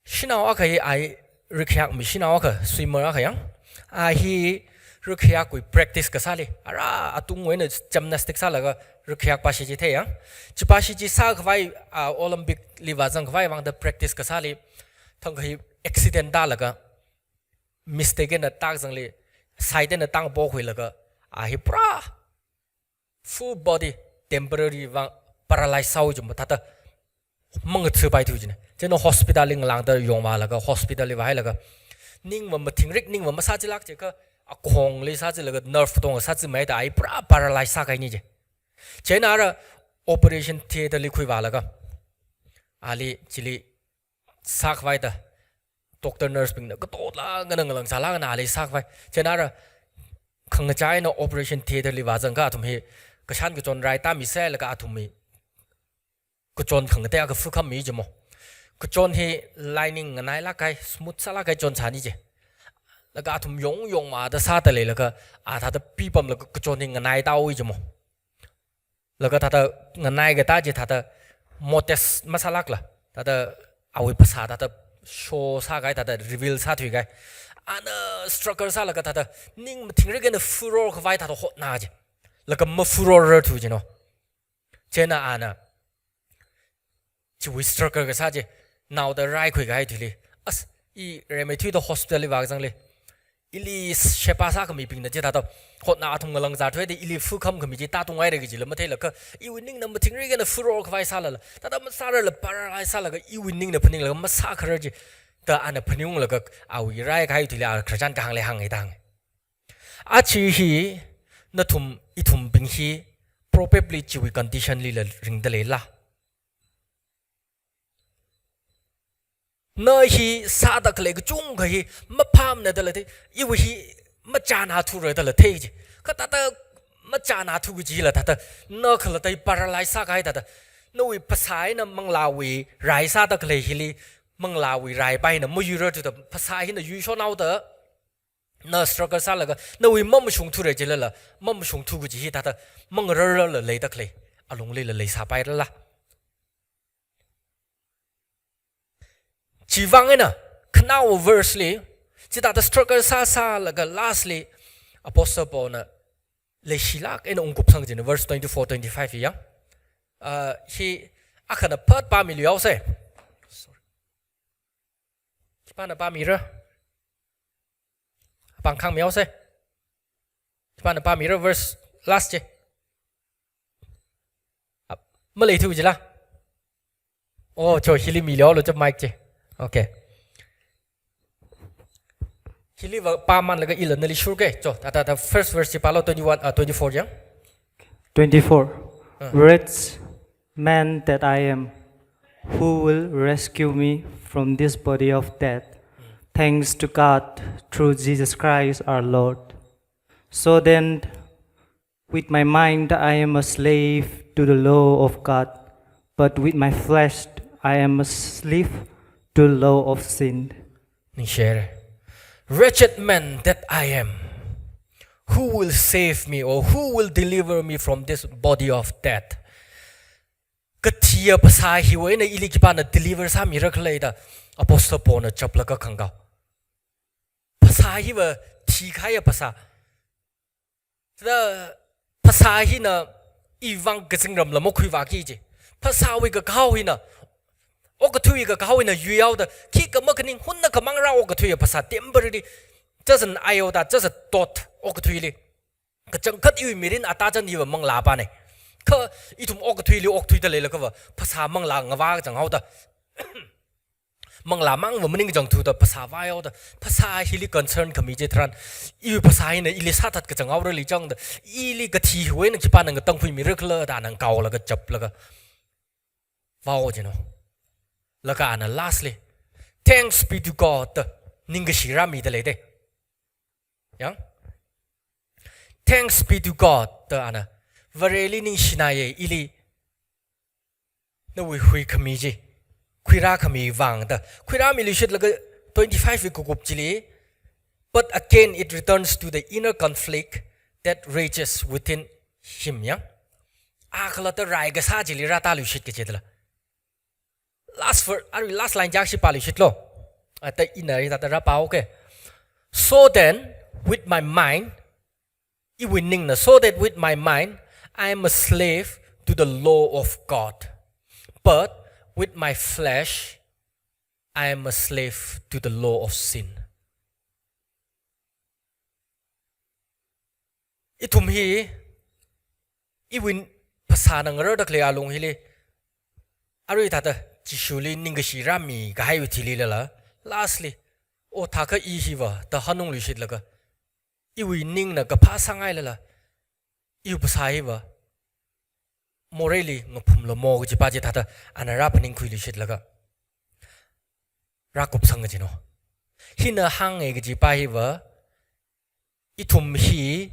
shanao akha hi ai rikhayakmi shanao akha, swimmer akha yang. A hi rikhayakwui practice kasāli, ara atungwui eina gymnastic sālaga rikhayakpa shi chi thei yang. Chipa shi chi sākhavai, a, Olympic li vāzangkhavai vangda practice kasāli, thangkha hi accident tālaga, mistake eina tākazangli, side eina tāngapokhuilaga, a hi pura full body temporary vang paralyze sāhaowa jumba thāda mangathapaithu jina. China hospital li ngalāngda yongvālaga, hospital li vāhailaga, ningva mathingrik, ningva masāchilāk chiakha, akhongli sāchilaga nerve katonga sāchimeida a hi pura paralyze sākahaina ji. China ara operation theatre li khuivālaga, ali chili sākhavaida doctor nurse bingna katotla ngana ngalang sāla ngana ali sākhavai. China ara khangachā eina operation theatre li vāzangakha athum hi kashan kachon rai tāmisailaga athum hi kachon khangatei akha fukhami jimo. Kachon hi lining nganailāk kahai, smooth sālāk kahai chon sāni ji. Laga athum yong yongmada sāda leilaga, a thāda pipamlaga kachon hi nganai tāhaowa jimo. Laga thāda nganai kata chi thāda modest masālākla. Thāda awui phasā thāda show sākahai, thāda reveal sāthuikahai. Ana struggle sālaga thāda ning mathingrik eina furor khavai thāda hotna chi. Laga mafurorthu jino. Chieina ana chiwui struggle kasā chi naoda raikhuikahai thili. As, i rimeithuida hospital li vākazangli, ili sheba sākhamibingna chithāda hotna athum ngalangzathuida ili fukhamkhami chi tātunghaira kajila matheilakha, iwui ningna mathingrik eina furor khavai sālala, thāda masārarla paralyze sālaga iwui ningna phaninglaga masākharar chi da ana phaningunglaga awui raikahai thili a khararchan kahāngli hānghai da hānga. Aja hi nathum ithumbing hi probably chiwui condition lila ringda leila. Na hi sāda khalei kachungkha hi maphāmana dala thei, iwui hi machānathu ra dala thei chi. Kha thāda machānathu kajila thāda na khalatta paralyze sākahai thāda, nawui phasā eina manglāwui rai sāda khalei hili manglāwui rai pa hina mayuirarthuda phasā hina yuishonhaoda na struggle sālaga nawui mamashungthura jilala, mamashungthu kaji hi thāda mangararla leida khalei alunglila leisāpairala. Chivang eina khanaowa verse li, chithāda struggle sāsālaga lastly Apostle Paulna leishilāk eina ungkupsang jina, verse twenty-four, twenty-five ya. Ah, hi akhana phat pāmiluihaosa. Sorry. Khipāna pāmira? Apāng khāngmihaosa. Khipāna pāmira verse last chi? Ap-, maleithu jila? Oh, cho, hili miluihaolu cho mic chi. Okay. Hili va pāmanlaga ila nali shurke. Cho, thāda, thāda first verse chi pālu, twenty-one, uh, twenty-four ya. Twenty-four. Uh. Wretched man that I am, who will rescue me from this body of death? Thanks to God through Jesus Christ our Lord. So then, with my mind I am a slave to the law of God, but with my flesh I am a slave to the law of sin. Ningshire. Wretched man that I am, who will save me or who will deliver me from this body of death? Kathiya phasā hiwui eina ili khipāna deliver sāmira khala da Apostle Paulna chaplaga khangkao. Phasā hiva thikahaiya phasā. Thāda phasā hina iwui vang kazingramla makhuivāki ji. Phasāwui kakahao hina, okathuiwui kakahao hina yuihaoda, khikha makhaning hunna khamang rā okathuiya phasā temporary, just an iota, just a dot okathuili. Kachangkhat iwui mirin atachan hiva manglā pana. Kha ithum okathuili okthuida leilakhava, phasā manglā ngavā kachanghaoda, manglā mangva maningchāngthuda phasā vāihaoda, phasā hili concern khami chitharan, iwui phasā hina ili sāthat kachanghaorali changda, ili kathi hiwui eina khipāna ngatangkhuimira khala da ana ngaoklaga chaplaga vāo jino. Laga ana lastly, "Thanks be to God" da ningkashi rāmida lei de. Yang? "Thanks be to God" da ana, "Vareli ningshināye, ili nawui huikhami chi khuirākhami vang" da. Khuirāmiluishitlaga twenty-five wui kakup chili, "But again it returns to the inner conflict that rages within him," yang? A khalatta rai kasā chili rātāluishit kaji dala. Last ver-, arui last line chak shi pāluishitlu. Ata ina ri tata rāpao ke. "So then, with my mind," iwui ningna, "so that with my mind I am a slave to the law of God, but with my flesh I am a slave to the law of sin." Ithum hi, iwui phasāna ngararda khalei alung hili, arui thāda Jishuli ningkashi rāmikahaiwui thili lala, lastly, "O, thākha i hiva" da hanungluishitlaga, iwui ningna kaphā sāngailala, iwui phasā hiva moreili ngaphumlamo kajipa chi thāda ana rāphaningkhuiluishitlaga rākupsang kajino. Hina hānge kajipa hiva, ithum hi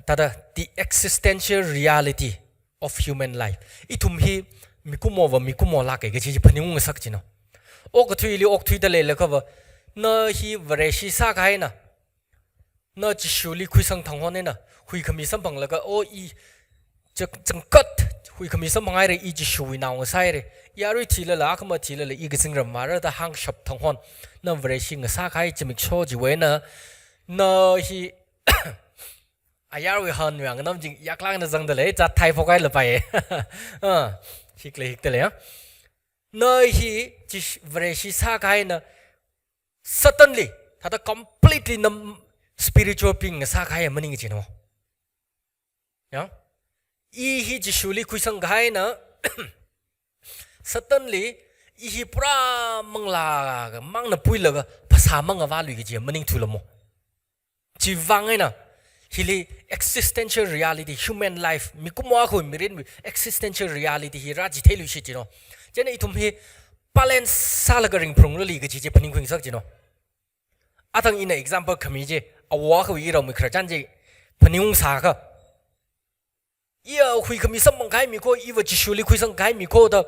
thāda the existential reality of human life. Ithum hi mikumova mikumolāke kaji chi phaningung ngasak jino. Okathuili okthuida leilakhava, na hi Vareshi sākahaina, na Jishuli khuisang thanghon eina, huikhami samphanglaga, o i, chak-, changkat, huikhami samphanghaira, i Jishuwui nao ngasāhaira, i arui thilala, akhama thilala, i kazingram vāra da hāngshap thanghon, na Vareshi ngasākahai zimiksho chiwui eina, na hi, ayarwui hanwui nganam ching yaklāngna zangda lei, zat thai phokhaila pai. Ah, hikle hikda lei, ah. Na hi Jish-, Vareshi sākahaina, suddenly, thāda completely na spiritual being ngasākahai maning chino. Ya? I hi Jishuli khuisangkahaina, suddenly, i hi pura manglā mangna puilaga, phasā mangavālui kaji maningthu lamo. Chivang eina, hili existential reality, human life, mikumo akhawui mirinwui existential reality hi rāchitheiluishi chino. Chieina ithum hi balance sālaga ringphungrali kaji chi phaningkhuingasak chino. Athang ina example khami chi, awo akhawui iramwui khararchan chi phaningungsākha. Iya huikhami samphangkahai mi kho, iva Jishuli khuisangkahai mi kho da,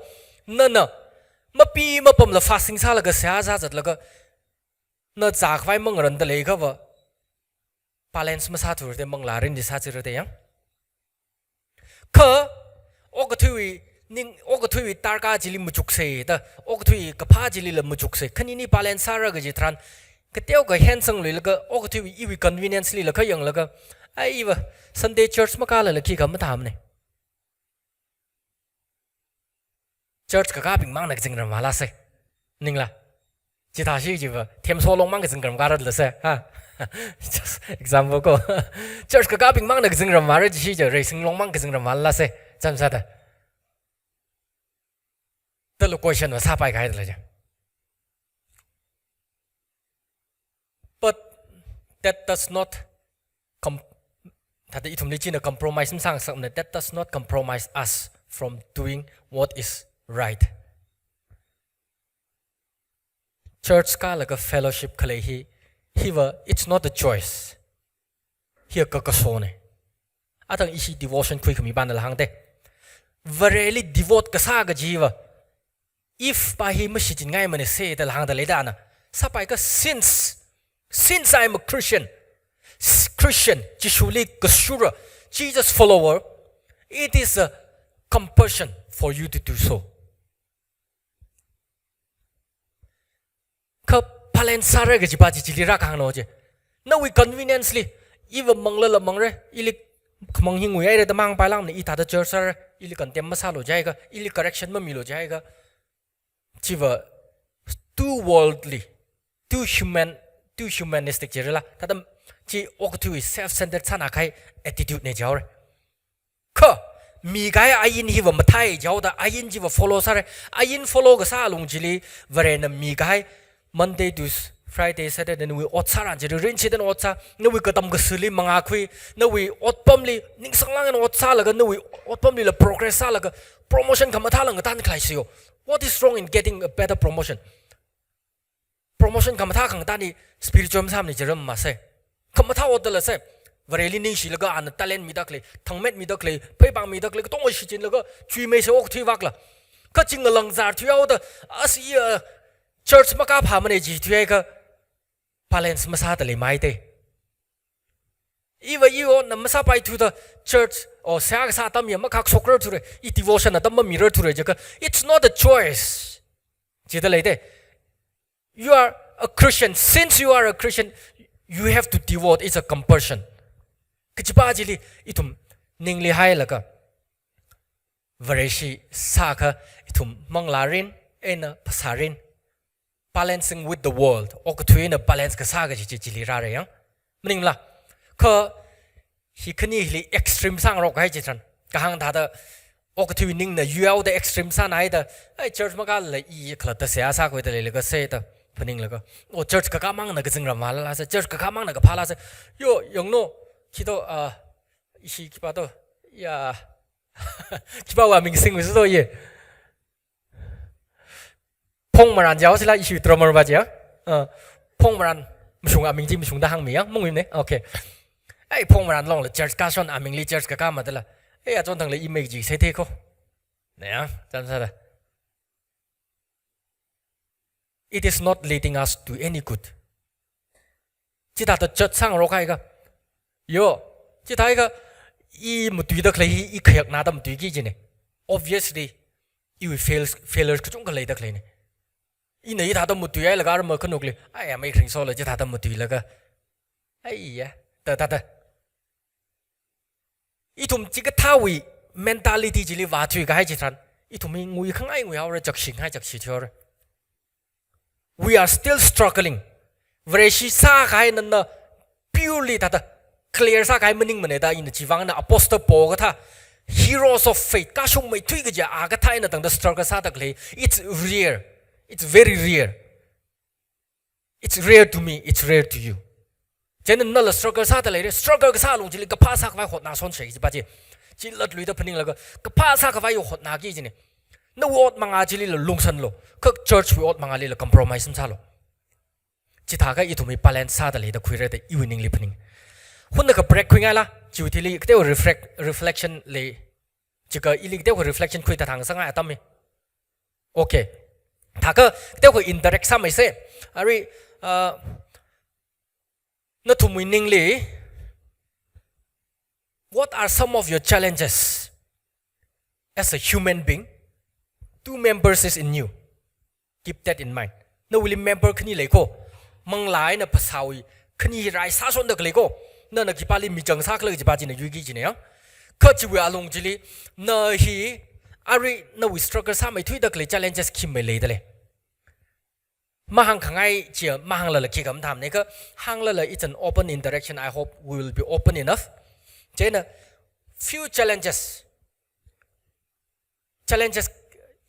nana mapi mapamla fasting sālaga seihā sāzatlaga, na zākhavai mangaranda leikhava, balance masāthura da, manglārin di sāchira da yang. Kha, okathuiwui ning, okathuiwui tarka chili machuksei da, okathui kaphā chilila machuksei, khanini balance sāra kaji tharan, kateokha hensangluilaga, okathuiwui iwui convenience lila kha yanglaga, ai iva Sunday church makālala khikha mathāmane. Church kakābing mangna kazingram vālāsei. Ningla. Chithāshi chiva, themso longmang kazingram kāratlāsei. Ha? Just example ko. Church kakābing mangna kazingram vāra jishi chi, reising longmang kazingram vālāsei. Chamsāda. Tala question va sāpaikahai tala chi. But that does not com-, thāda ithumli china compromise masāngasakmana, that does not compromise us from doing what is right. Church kālaga fellowship khalei hi, hiva, it's not a choice. Hi kakasone. Athang ishi devotion khuikhami pānala hāngde. Vareli devote kasā kajiva, Eve pā hi mashichingaimane se da hāngda leida ana. Sāpaikha since, since I'm a Christian, s-, Christian, Jishuli kashura, Jesus follower, it is a compulsion for you to do so. Kha balance sāra kaji pā chi chili rākahāngna chi. Nawui convenience li, iva manglala mangra, ili khamang hi nguihaira da mangpailāngna, i thāda church sāra, ili condemn masālu jiakha, ili correction mamilu jiakha. Chiva too worldly, too human, too humanistic jirala. Thāda chi okathui self-centered sānakahai attitude ne jihaora. Kha, mikahai ain hiva mathāi jihaoda, ain chiva follow sāra. Ain follow kasā alung chili, Varena mikahai Monday to s-, Friday, Saturday, nawui ot sāran chili, rinchida ot sā, nawui katam kasāli mangākhui, nawui otpamli, ningsanglāngna ot sālaga, nawui otpamlila progress sālaga, promotion khamathāla ngatankhalai siyo. What is wrong in getting a better promotion? Promotion khamathā khangatani spiritual masāmane jiram masei. Khamathā otdala sei. Vareli ningshilaga ana talent midakhalei, thangmet midakhalei, pheipāng midakhalei, katonga shichinlaga, chuimeisei okathui vakla. Kha chi ngalangzar thuihaoda, as i, uh, church makāphāmane ji thuihaikha, balance masāda leimaite. Iva i otna masāpaithuda church, o, seihā kasā atam ya makakshokrar thura, i devotion atam mamirarthura jiakha, it's not a choice. Jida leide. You are a Christian. Since you are a Christian, you have to devote. It's a compulsion. Kaji pā chili ithum ningli hailaga, Vareshi sākha ithum manglārin eina phasārin, balancing with the world, okathui eina balance kasā kaji chi chili rāra yang. Maningla, kha hi khani hili extreme sāngarok kahai chi tharan. Kahāng thāda, okathui ningna yuihaoda extreme sānaida, ai church makālala i khalatta seihā sākhuida leilaga seida phaninglaga, o church kakā mangna kazingram vālāsei, church kakā mangna kaphālāsei. Yo, yangno, khi to, ah, ishi khipā to, ya, khipāwui aming singwui suto ye. Phongmaran jihaosila, ishi drummer pā chi ya. Ah, Phongmaran, mashung aming chi mashungda hāngmi ya, mungwuine. Okay. Ai, Phongmaran longla church kashon amingli church kakā madala. Ai, achon thangla i mei ji seithei kho. Na ya, chamsāda. it is not leading us to any good. Chithāda judge sāngarok haikha. Yo, chithākha i matuida khalei hi i khayaknada matuiki jine. Obviously, iwui fails, failures kachungkha leida khaleine. Ina hithāda matuihailaga arma khanukli, ai, amei khring sola chithāda matuilaga. Aiya, ta, ta, ta. Ithum chikathāwui mentality chili vāthuikahai chitharan, ithum hi ngui khangai nguihaora, chakshing hai chakshi thihaora. We are still struggling. Vareshi sākahai nana purely thāda clear sākahai maningmane da, ina chivangna Apostle Paul kathā heroes of faith, kashungmeithui kaja a kathā eina tangda struggle sāda khalei. It's rare. It's very rare. It's rare to me, it's rare to you. Chieina nala struggle sāda leire, struggle kasā lung chili kaphā sākhavai hotnasonsa jipa chi. Chi latluida phaninglaga, kaphā sākhavai yo hotnaki jine. Nawui ot manga chilila lungsanlo, kha church wui ot mangalila compromise masālo. Chithākha ithum hi balance sāda leida khuira da iwui ningli phaning. Hunnakha break khuingaila, chiwui thili kateokha reflect, reflection lei. Chikha ili kateokha reflection khuida thang sāngai atam hi. Okay. Thākha kateokha interact sāmeise. Arui, uh, nathumwui ningli, what are some of your challenges as a human being? Two members is in you. Keep that in mind. Nawuili member khani leiko. Manglā eina phasāwui khani hi rai sāsonda khaleiko. Nana khipāli michang sākhala jipa china yuiki jine ya. Kha chiwui alung chili, na hi, arui nawui struggle sāmeithuida khalei challenges khi mei leidalei. Mahāngkhangai chi, mahānglala khikha mathāmane kha, hānglala it's an open interaction. I hope we will be open enough. Chieina, few challenges. Challenges,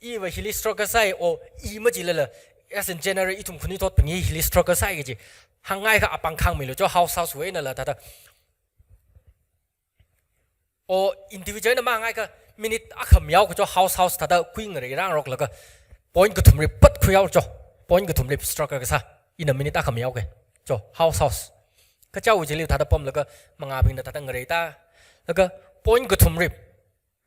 iva hili struggle sāi, o i machilala, as in general, ithum khanuithotbing hi hili struggle sāi kaji. Hāngngaiakha apāng hāngmilu cho, house house wui einala thāda. O individual na mahāngngaiakha minute akha mihaoka cho, house house thāda khuingarei rāngaroklaga. Point kathumli pat khuihao cho. Point kathumli struggle kasā. Ina minute akha mihaoka. Cho, house house. Kachaowui chili thāda pamlaga mangābingna thāda ngareita. Laga point kathumli.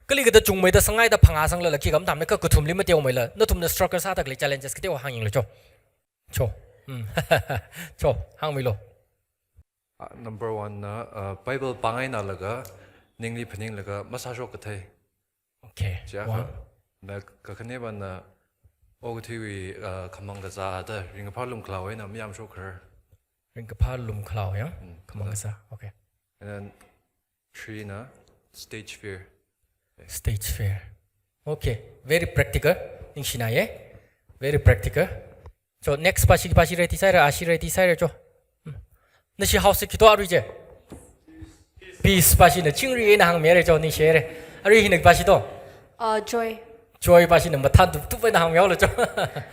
Kali kathā chungmeida sāngaida phangā sanglala khikha mathāmane kha kathumli mateomeila. Nathumna struggle sāda khalei challenges kateokha hāngyanglu cho. Cho. Hmm. Cho, hāngmilu. Ah, number one na, uh, Bible pāngaina laga, ningli phaninglaga, masāshok kathei. Okay. Chiakha, one. Na kakhaneva na, okathuiwui, uh, khamang kazā da, ringkaphā lumkhalao eina mayamshok kharar. Ringkaphā lumkhalao ya? Hmm. Khamang kazā. Okay. And then, three na, stage fear. Stage fear. Okay. Very practical. Ningshina ye. Very practical. Cho, next pashi, pashi ready sāhaira, ashi ready sāhaira cho. Hmm. Nashi house khi to arui je. Peace pashi na chingri eina hāngmire cho, ningshire. Arui hina pashi to. Uh, joy. Joy pashi na mathān tup tup eina hāngmihaolu cho.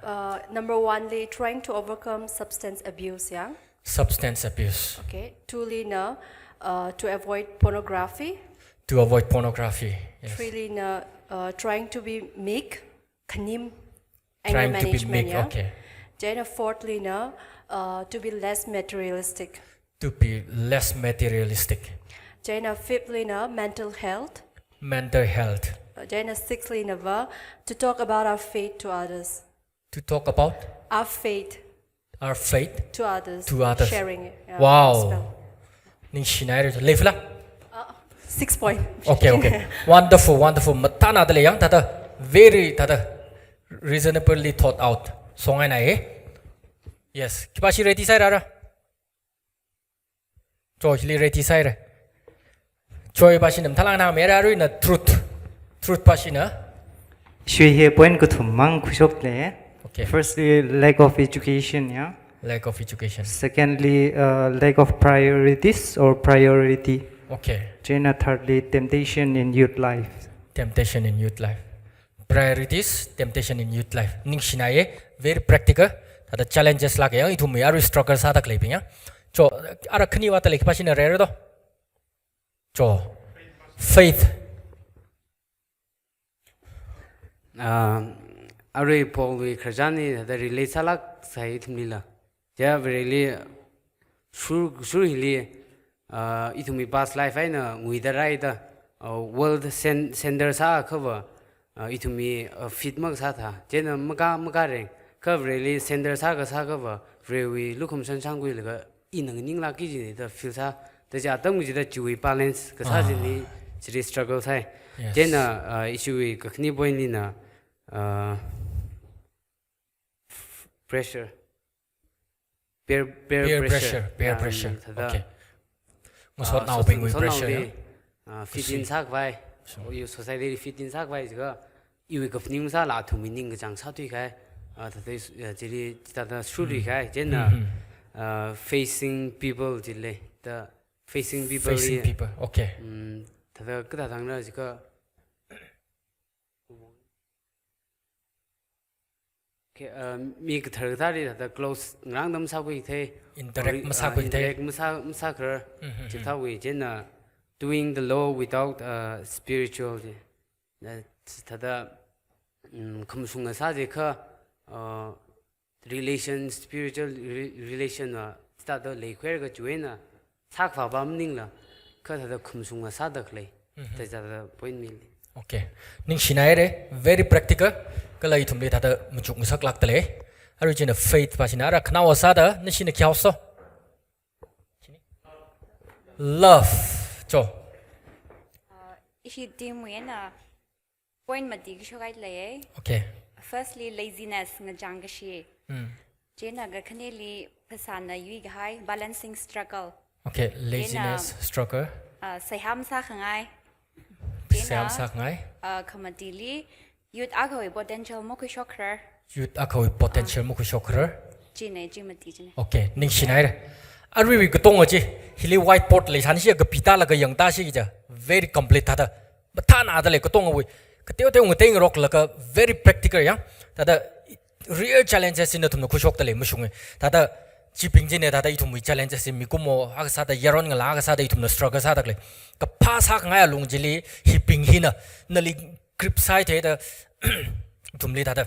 Uh, number one li, trying to overcome substance abuse, ya. Substance abuse. Okay. Two li na, uh, to avoid pornography. To avoid pornography. Yes. Three li na, uh, trying to be meek, khanim, anger management, ya. Trying to be meek, okay. Chieina fourth li na, uh, to be less materialistic. To be less materialistic. Chieina fifth li na, mental health. Mental health. Uh, chieina sixth li na va, to talk about our faith to others. To talk about? Our faith. Our faith? To others. To others. Sharing it. Yeah, wow. Spell. Ningshina haira, leifala? Uh, six point. Okay, okay. Wonderful, wonderful. Mathānada lei yang thāda, very thāda, reasonably thought out. Songaina ye. Yes. Khipashi ready sāhaira? Cho, hili ready sāhaira. Cho, pashi na mathālāk hāngmira, arui na truth. Truth pashi na. Shui hi point kathum mang khuishokle. Okay. Firstly, lack of education, ya. Lack of education. Secondly, uh, lack of priorities or priority. Okay. Chieina thirdly, temptation in youth life. Temptation in youth life. Priorities, temptation in youth life. Ningshina ye, very practical. Thāda challenges lāka yang, ithumwui arui struggle sāda khaleibing ya. Cho, ara khaniva thāda lei, khipashina rere do. Cho, faith. Ah, arui Paulwui khararchan hi thāda relate sālāksai ithumlila. Chiya Vareli shur, shur hili, ah, ithumwui past life eina nguida rāhaida, ah, world cen-, center sāakhava, ah, ithumwui, ah, fit makasā thā. Chieina maka, makareng, Kha Vareli surrender sākasā kha va, Varewui lukhamashan shāngkhuilaga ina nganinglāki kajina da feel sā. Da chi atam kachida chiwui balance kasā Ah. chili, chili struggle sāi. Yes. Chieina, ah, issue wui kakhane point lina, ah, pressure. Peer, peer Peer pressure. pressure, peer Ah, pressure. thāda, Okay. ah, Ngasotnaobingwui social, pressure, social ya? li, ah, fit in Kashi. sākhavai. Kashi. Iwui society li fit in sākhavai jiakha, iwui kaphaning masāla athumwui ningkachāng sāthuikahai. Ah, thāda, ah, chili, thāda shuruikahai. Chieina, Mm-hmm. ah, facing people chili. Da facing people Facing li, people. Okay. mm, thāda kathāda hāngra jiakha, Okay, uh, mi kathar kathāli thāda close ngarāngda masākhuithei. Interact Or, uh, masākhuithei. interact masā, masākharar. Mm-hmm. Chithāwui, chieina doing the law without, uh, spiritual chi. Na thāda, mm, khamashunga sā jiakha, uh, relation, spiritual re-, relation va, thāda leikhuilaga chiwui eina, sākhavā maningla, kha thāda khamashunga sāda khalei. Mm-hmm. Thāda point mili. Okay. Ningshinaire, very practical. Kala ithumli thāda machukngasaklākdalei. Arui china faith pa china ara khanaowa sāda, nashina khi haoso? Love. Cho. Uh, ishi team wui eina point mati kashok kahai lei. Okay. Firstly, laziness ngachang kashi. Mm. Chieina kakhaneli phasāna yuikahai, balancing struggle. Okay, laziness, Chieina, struggle. uh, seihā masākhangai. Seihā Chieina, masākhangai. uh, khamatili, youth akhawui potential makhuishokkharar. Youth akhawui potential Ah. makhuishokkharar. Chine, chi mati chine. Okay, ningshinaire. Aruiwui katonga chi, hili whiteboard leisān shi kapi tālaga yangtāshi kaja. Very complete thāda. Mathānada lei katongawui. Kateo teo ngateingaroklaga very practical ya. Thāda real challenges chi nathumna khuishokdalei mashunge. Thāda chibing chine thāda ithumwui challenges chi mikumo akha sāda yaron ngalā akha sāda ithumna struggle sāda khalei. Kaphā sākhangai alung chili hibing hina nali grip sāi theida ithumli thāda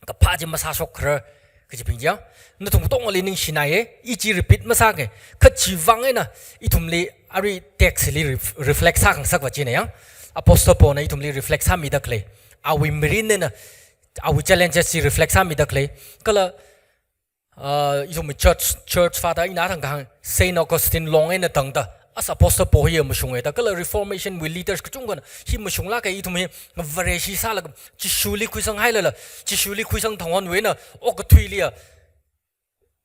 kaphā chi masāshokkharar kachibing chi ya. Nathum katongali ningshinaiye, i chi repeat masānge. Kha chiwui vang eina ithumli arui text li ref-, reflect sākhangasak va chine ya. Apostle Paulna ithumli reflect sāmida khalei. Awui mirin eina, awui challenges chi reflect sāmida khalei. Kala, uh, ithumwui church, church father ina thang kahāng, Saint Augustine long eina tangda, as Apostle Paul hi mashunge da, kala Reformation wui leaders kachungkhana, hi mashunglāka ithum hi, Vareshi sālaga, Jishuli khuisanghailala, Jishuli khuisang thangwui eina, okathuili ya,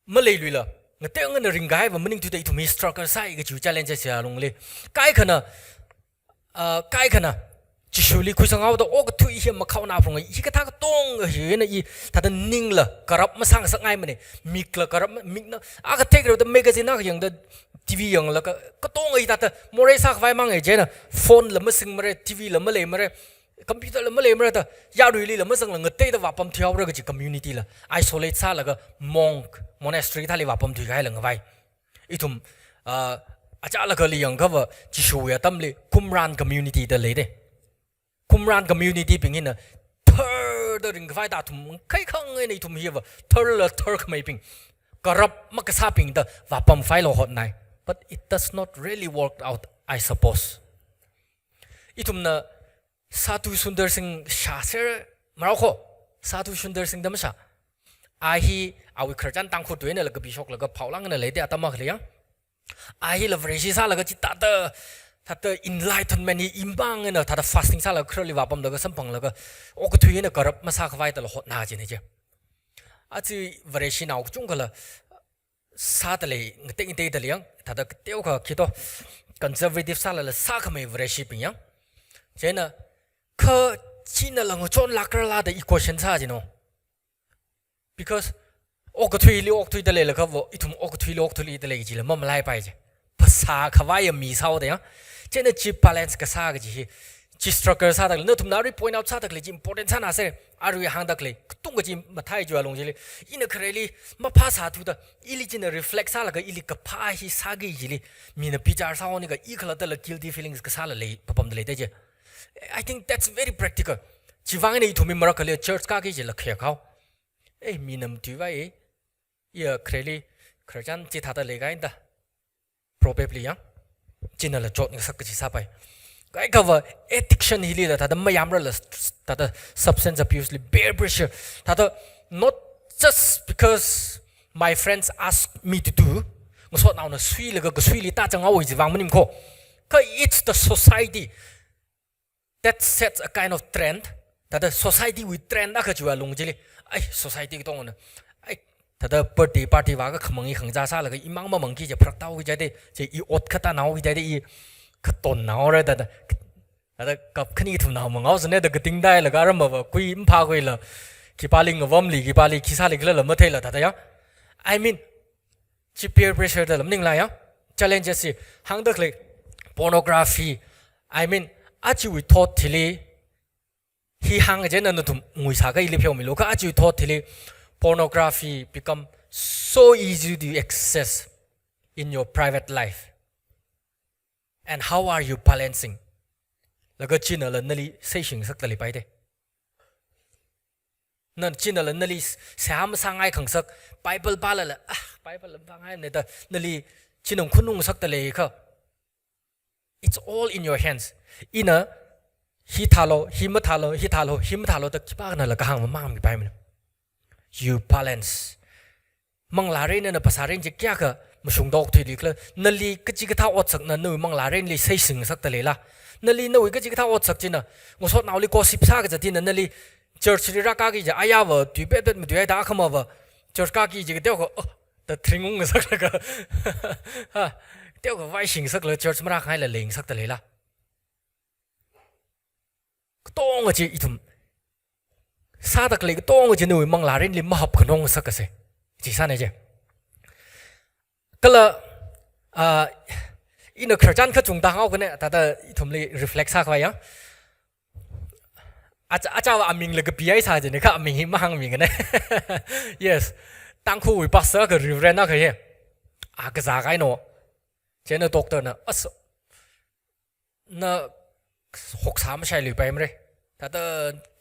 maleiluila, ngatei ngana ringkahai va maningthuda ithum hi struggle sāi kachi challenges ya lungli. Kaikhana, ah, kaikhana, Jishuli khuisanghaoda okathui hi makhaona phung, hikathā katonga hina i, thāda ningla, corrupt masāngasakngaimane, mikla corrupt ma-, mikna, akha theikharada magazine akha yangda, T V yanglaga, katonga hi thāda, morei sākhavai mang e chieina, phone la masingmare, T V la maleimare, computer la maleimara da, yaruili la mazangla ngateida vāpamthuihaora kaji community la, isolate sālaga monk, monastery thāli vāpamthuikahaila ngavai. Ithum, ah, achālakha li yangkha va, Jishuwui atamli, Qumran community da leide. Qumran community bing hina, tharda ringkhavai da athum, kaikhang eina ithum hiva, tharla tharkhameibing, corrupt makasābing da, vāpamkhavai lo hotnai. But it does not really work out, I suppose. Ithumna, Sadhu Sundar Singh shāser marao kho. Sadhu Sundar Singh da mashā. A hi awui khararchan Tangkhul tuina laga bishoklaga phaolangna leide atam akhali ya. A hila Vareshi sālaga chithāda, thāda enlightenment hi imbang eina thāda fasting sālaga khararli vāpamlaga samphanglaga okathui eina corrupt masākhavai dala hotna chine chi. Achi Vareshinao kachungkhala sādalei, ngatei ngateidalei yang, thāda kateokha khito, conservative sālala sākhamei Vareshibing yang. Chieina, kha china langchon lakra la da equation sā jino. Because okathuili okthuidalei lakhavo, ithum okathuili okthuilidalei jila mamalaipai je. Phasā khavai ya mi sāhaoda yang. Chieina chi balance kasā kaji hi. Chi struggle sādalei, nathumna arui point out sādalei chi important sānase. Arui hāngdalei, katung kaji mathai jua lung jili. Ina khareli, maphasāthuda, ili china reflect sālaga, ili kaphā hi sāki jili. Mina bichar sāhaonika, i khalattala guilty feelings kasāla lei, papamdalei de je. I think that's very practical. Chivang ina ithumwui marakhali church kāki jila khayākhao. Eh, mina matuivai, eh. Iya khareli, khararchan chithāda leikahaina da. Probably yang. Chinala chotngasak kaji sāpai. Kaikhava addiction hilila thāda mayamrala thāda substance abuse li peer pressure. Thāda not just because my friends ask me to do, ngasotnaona suilaga kasuili tāzanghaowa jiwui vang maning kho. Kha it's the society that sets a kind of trend. Thāda society wui trend akha chiwui alung chili. Ai, society katongana, ai, thāda birthday party vākha khamang hi khangachā sālaga imang mamangki kaji, pharak tāhaoki kaji de, chi i ot khatānaoki kaji de, i khatonnaora thāda. Thāda kap khani thumnao mangao sāne da kating dailaga aram ava kui maphākhuila, khipāli ngavamli, khipāli khi sāli khalala matheila thāda ya. I mean, chi peer pressure da lam maningla ya. Challenges hi hāngda khalei pornography. I mean, ajawui thot hili hi hāng kaje na nathum nguisākha ili pheomilu kha, ajawui thot hili pornography become so easy to access in your private life. And how are you balancing? Laga chinala nali seishingasakta leipai de. Na chinala nali s-, seihā masāngai khangasak, Bible pālala, ah, Bible lam pāngaine da, nali china khuinungasakta leikha. It's all in your hands. Ina hi thālu, hi mathālu, hi thālu, hi mathālu da khipākhanala kahāng mamangmipaimana. You balance. Manglārin eina phasārin chi kayākha mashungda okthuili khala, nali kachikathā otsakna nawui manglārinli seishingasakta leila? Nali nawui kachikathā otsak china, ngasotnaoli gossip sākazat hina nali church li rākāki kaji, ayāva tui petpet matuihaida akhamava church kāki kaji kateokha, oh, da thringungngasaklaga, ha, teokha vaishingasaklaga church marākhangaila leingasakta leila? Katonga chi ithum sāda khalei katonga chi nawui manglārinli mahap khanong sākase. Chi sāne je. Kala, ah, ina khararchan kachungda hānghaokane, thāda ithumli reflect sākhavai ya. Acha, achāva amingla kapi ai sā jine kha aming hi mahāngmikane. Yes. Tangkhulwui pastor akha, reverend akha hi. A kazā kahaina. Chieina doctor na, as, na hoksā mashailuipaimara. Thāda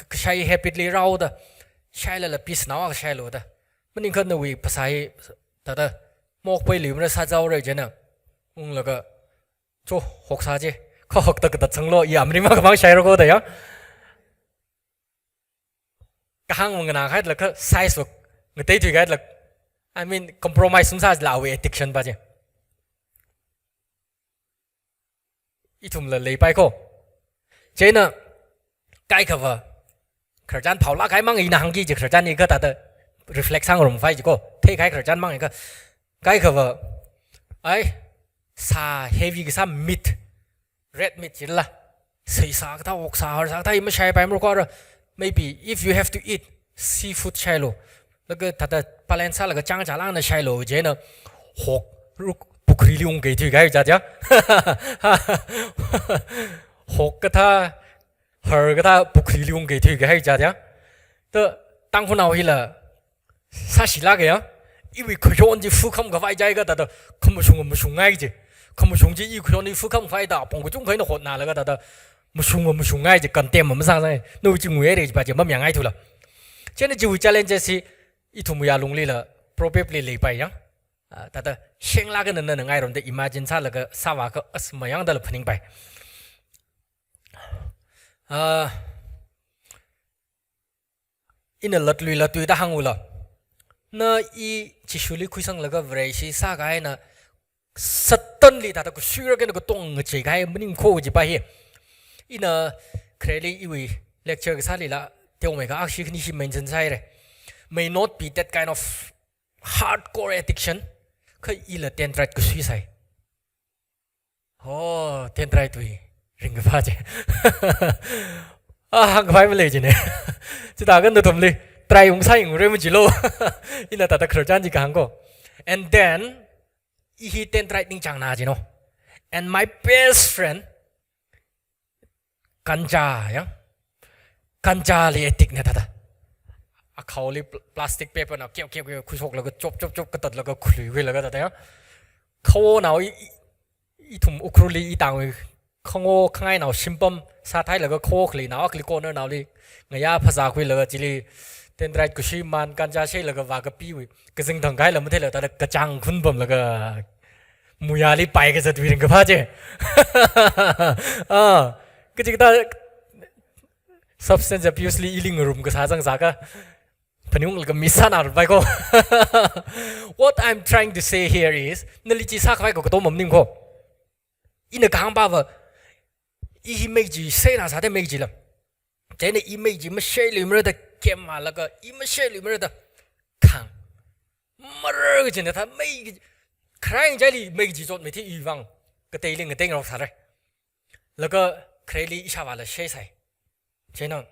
kashai habit li rāhaoda, shailala piece naowa kashailu da. Maningkha nawui phasā hi thāda mokpailuimara, sāzaora chieina. Unglaga, cho, hoksā je, kha hokta katat sanglo, i amri makhamang shaira ko da ya. Kahāng manganā khailakha size wuk ngateithui khailak. I mean, compromise masāla awui addiction pa je. Ithumla leipai kho. Chieina kaikhava khararchan phaolāk kahai mang ina hāngki kaji khararchan hi kha thāda reflect sāngarumpai ji kho. Theikahai khararchan mang hi kha. Kaikhava, ai, sā heavy kasā meat, red meat chila, seisā kathā, oksā, harsā kathā hi mashaipaimara kho ra. Maybe if you have to eat seafood shailu. Laga thāda balance sālaga chang chalangna shailu chieina hok ruk pukhri li ungkeithui kahai jat ya. Hok kathā, har kathā pukhri li ungkeithui kahai jat ya. Da Tangkhulnao hila sāshilāka ya. Iwui khayon chi fukham khavai jiakha thāda khamashung mashungngai ji. Khamashung chi i khayon hi fukham khavai da apong kachungkha eina hotnalaga thāda mashung mashungngai ji, contempt masāsai. Nawui chi nguihaira ji pa chi mamayāngaithulo. Chieina chiwui challenges hi ithumwui alunglila, Proverb li leipai ya. Ah, thāda shenglāka nana ngairumda imagine sālaga sāvākha as mayangdala phaningpai. Ah, ina latlui latluida hāngula. Na i Jishuli khuisanglaga Vareshi sākahaina Satanli thāda kashuira kena katong ngacheikahai maning kho kaji pa hi. Ina khareli iwui lecture kasālila teomeikha akhashi khanishi mention sāhaira. May not be that kind of hardcore addiction, kha ila dendrite kasui sai. Oh, dendrite wui ringkaphā je. Ah, hāngkaphā malei jine. Chithākha nathumli try ungsāyingra majilo. Ina thāda khararchan chi kahāng kho. And then, i hi dendrite ningchāngna jino. And my best friend, ganja, ya. Ganja li addict ne thāda. Akhaoli pl-, plastic paper na keo keo keo khuishoklaga chop chop chop katatlaga khuluikhuilaga thāda ya. Khawonao i, i, ithum Ukhrulli itangwui khango khangainao shimpam sāthailaga khawo khalinao akhali corner naoli ngayā phazā khuilaga chili dendrite kasui man ganja shailaga vākapiwui kazing thangkahaila matheila thāda kachāng khunpamlaga muyāli paikazatwui ringkaphā je. Ah, kachikathā substance abuse li ili ngarum kasā zangsākha Phaningunglaga miss sānarpai ko. What I'm trying to say here is, nali chi sākhavai ko katom maning ko. Ina kahāng pava, i hi mei chi, seina sāda mei chi la. Chieina i mei chi mashei luimara da kemalaga, i mashei luimara da khang. Mara kajina thā mei, kharang chili mei chi chotmei thi i vang. Kateili ngateingarok sāra. Laga khareli ishāvāla sheisai. Chieina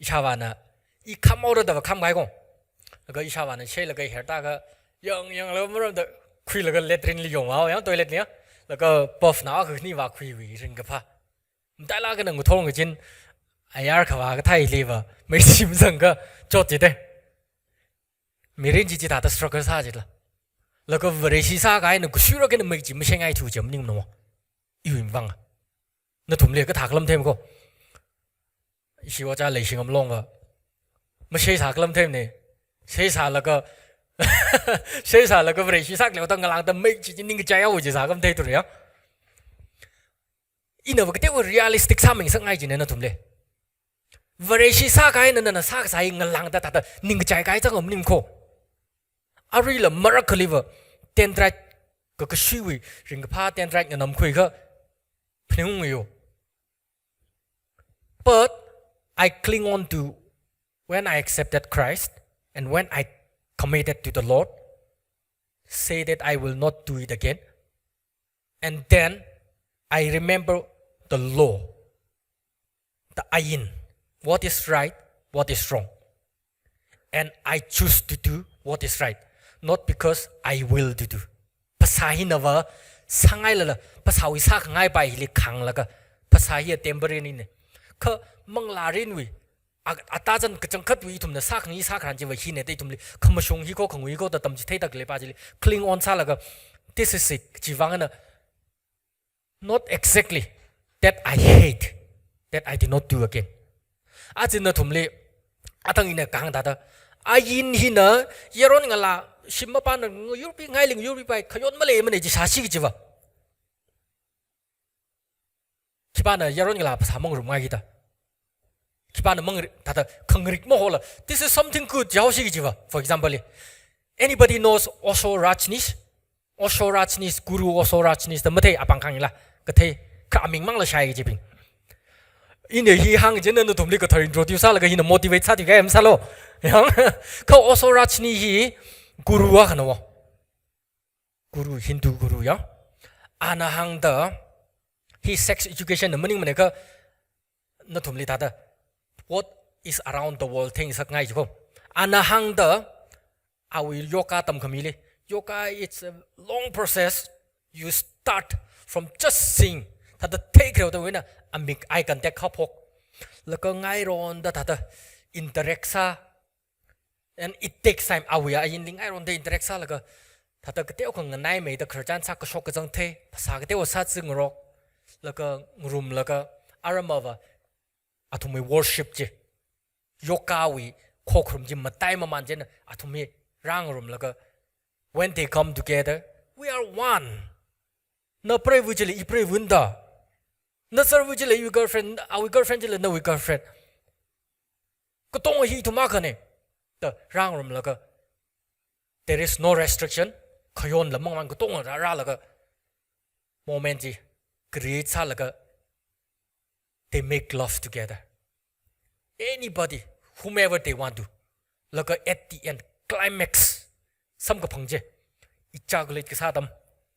ishāvāna, i khamhaora da va khamkahai ko. Laga ishāvāna sheilaga hertaka, yang, yanglaga maramda khuilaga latrine li yonghaowa, yang toilet li ya. Laga puff na khani vākhuiwui ringkaphā. Matailāk eina ngathor ngazin, ayar khavā kathāli va, mei chi mazangakha chot jite. Mirin chi chithāda struggle sā jila. Laga Vareshi sākahaina kashura kena mei chi masheingaithu chi maningmana. Iwui vang. Nathumli kathā khalam them ko. Ishi ojā Leishingam Longva, mashei sākhalam themne. Shei sālaga, shei sālaga Vareshi sākhalei da ngalāngda mei chi ningkachai haowa chi sākhalam theithura ya. Ina va kateokha realistic sāmi ngasakngai jina nathumli. Vareshi sākahaina nana sākasā hi ngalāngda thāda ningkachai kahai chang maning ko. Aruila marakhali va, dendrite kakashiwui ringkaphā dendrite nganamkhuiakha phaningungyo. But I cling on to when I accepted Christ and when I committed to the Lord, say that I will not do it again. And then I remember the law, the ain, what is right, what is wrong. And I choose to do what is right, not because I will to do. Phasā hina va sāngailala, phasāwui sākhangai pai hili khanglaga, phasā hi temporary nine. Kha manglārinwui, a, atazan kachangkhatwui ithumna sākhangai sākharan chiva hine da ithumli, khamashung hi ko, khangui ko da tamchitheida khalei pa chili cling on sālaga, this is it, chi vang eina, not exactly that I hate, that I did not do again. Aja nathumli, athang ina kahāng thāda, ain hina, yaron ngalā, shim mapana ngayurpi, ngaili ngayurpi pai, khayon maleimana chi sāsi kajiva. Khipāna yaron ngalā phasā mangarumngai kida. Khipāna mangri, thāda khangarik mahola, this is something good, jaosi kajiva. For example, anybody knows Osho Rajneesh? Osho Rajneesh, Guru Osho Rajneesh da mathei apāng khangla, kathei, kha aming mangla shai kajibing. Ina hi hāng jina nathumli kathar introduce sālaga hina motivate sāthui kahai masālo. Yang, kha Osho Rajneesh hi guru akhana wo. Guru, Hindu guru ya. Ana hāngda, hi sex education na maningmana kha nathumli thāda, what is around the world theingasakngai jiko. Ana hāngda, awui yoga tamkhamili. Yoga, it's a long process. You start from just seeing. Thāda theikhareo tawui eina, amik eye contact haophok. Laga ngaironda thāda interact sā. And it takes time. Awui ainli ngaironda interact sālaga, thāda kateokha nganaimeida khararchan sā, kashok kazang thei, phasā kateokha sā, zingrok, laga ngarumlaga, aramava, athumwui worship chi, yogawui khokharum chi matai maman chieina athum hi rāngarumlaga, when they come together, we are one. Na preiva chili i preiva nda. Na serva chili iwui girlfriend, awui girlfriend chili nawui girlfriend. Katonga hi ithum akhane da rāngarumlaga, there is no restriction. Khayonla mang mang katonga rā, rālaga, moment chi create sālaga, they make love together. Anybody, whomever they want to. Laga at the end, climax samkaphang chi, ejaculate kasā atam,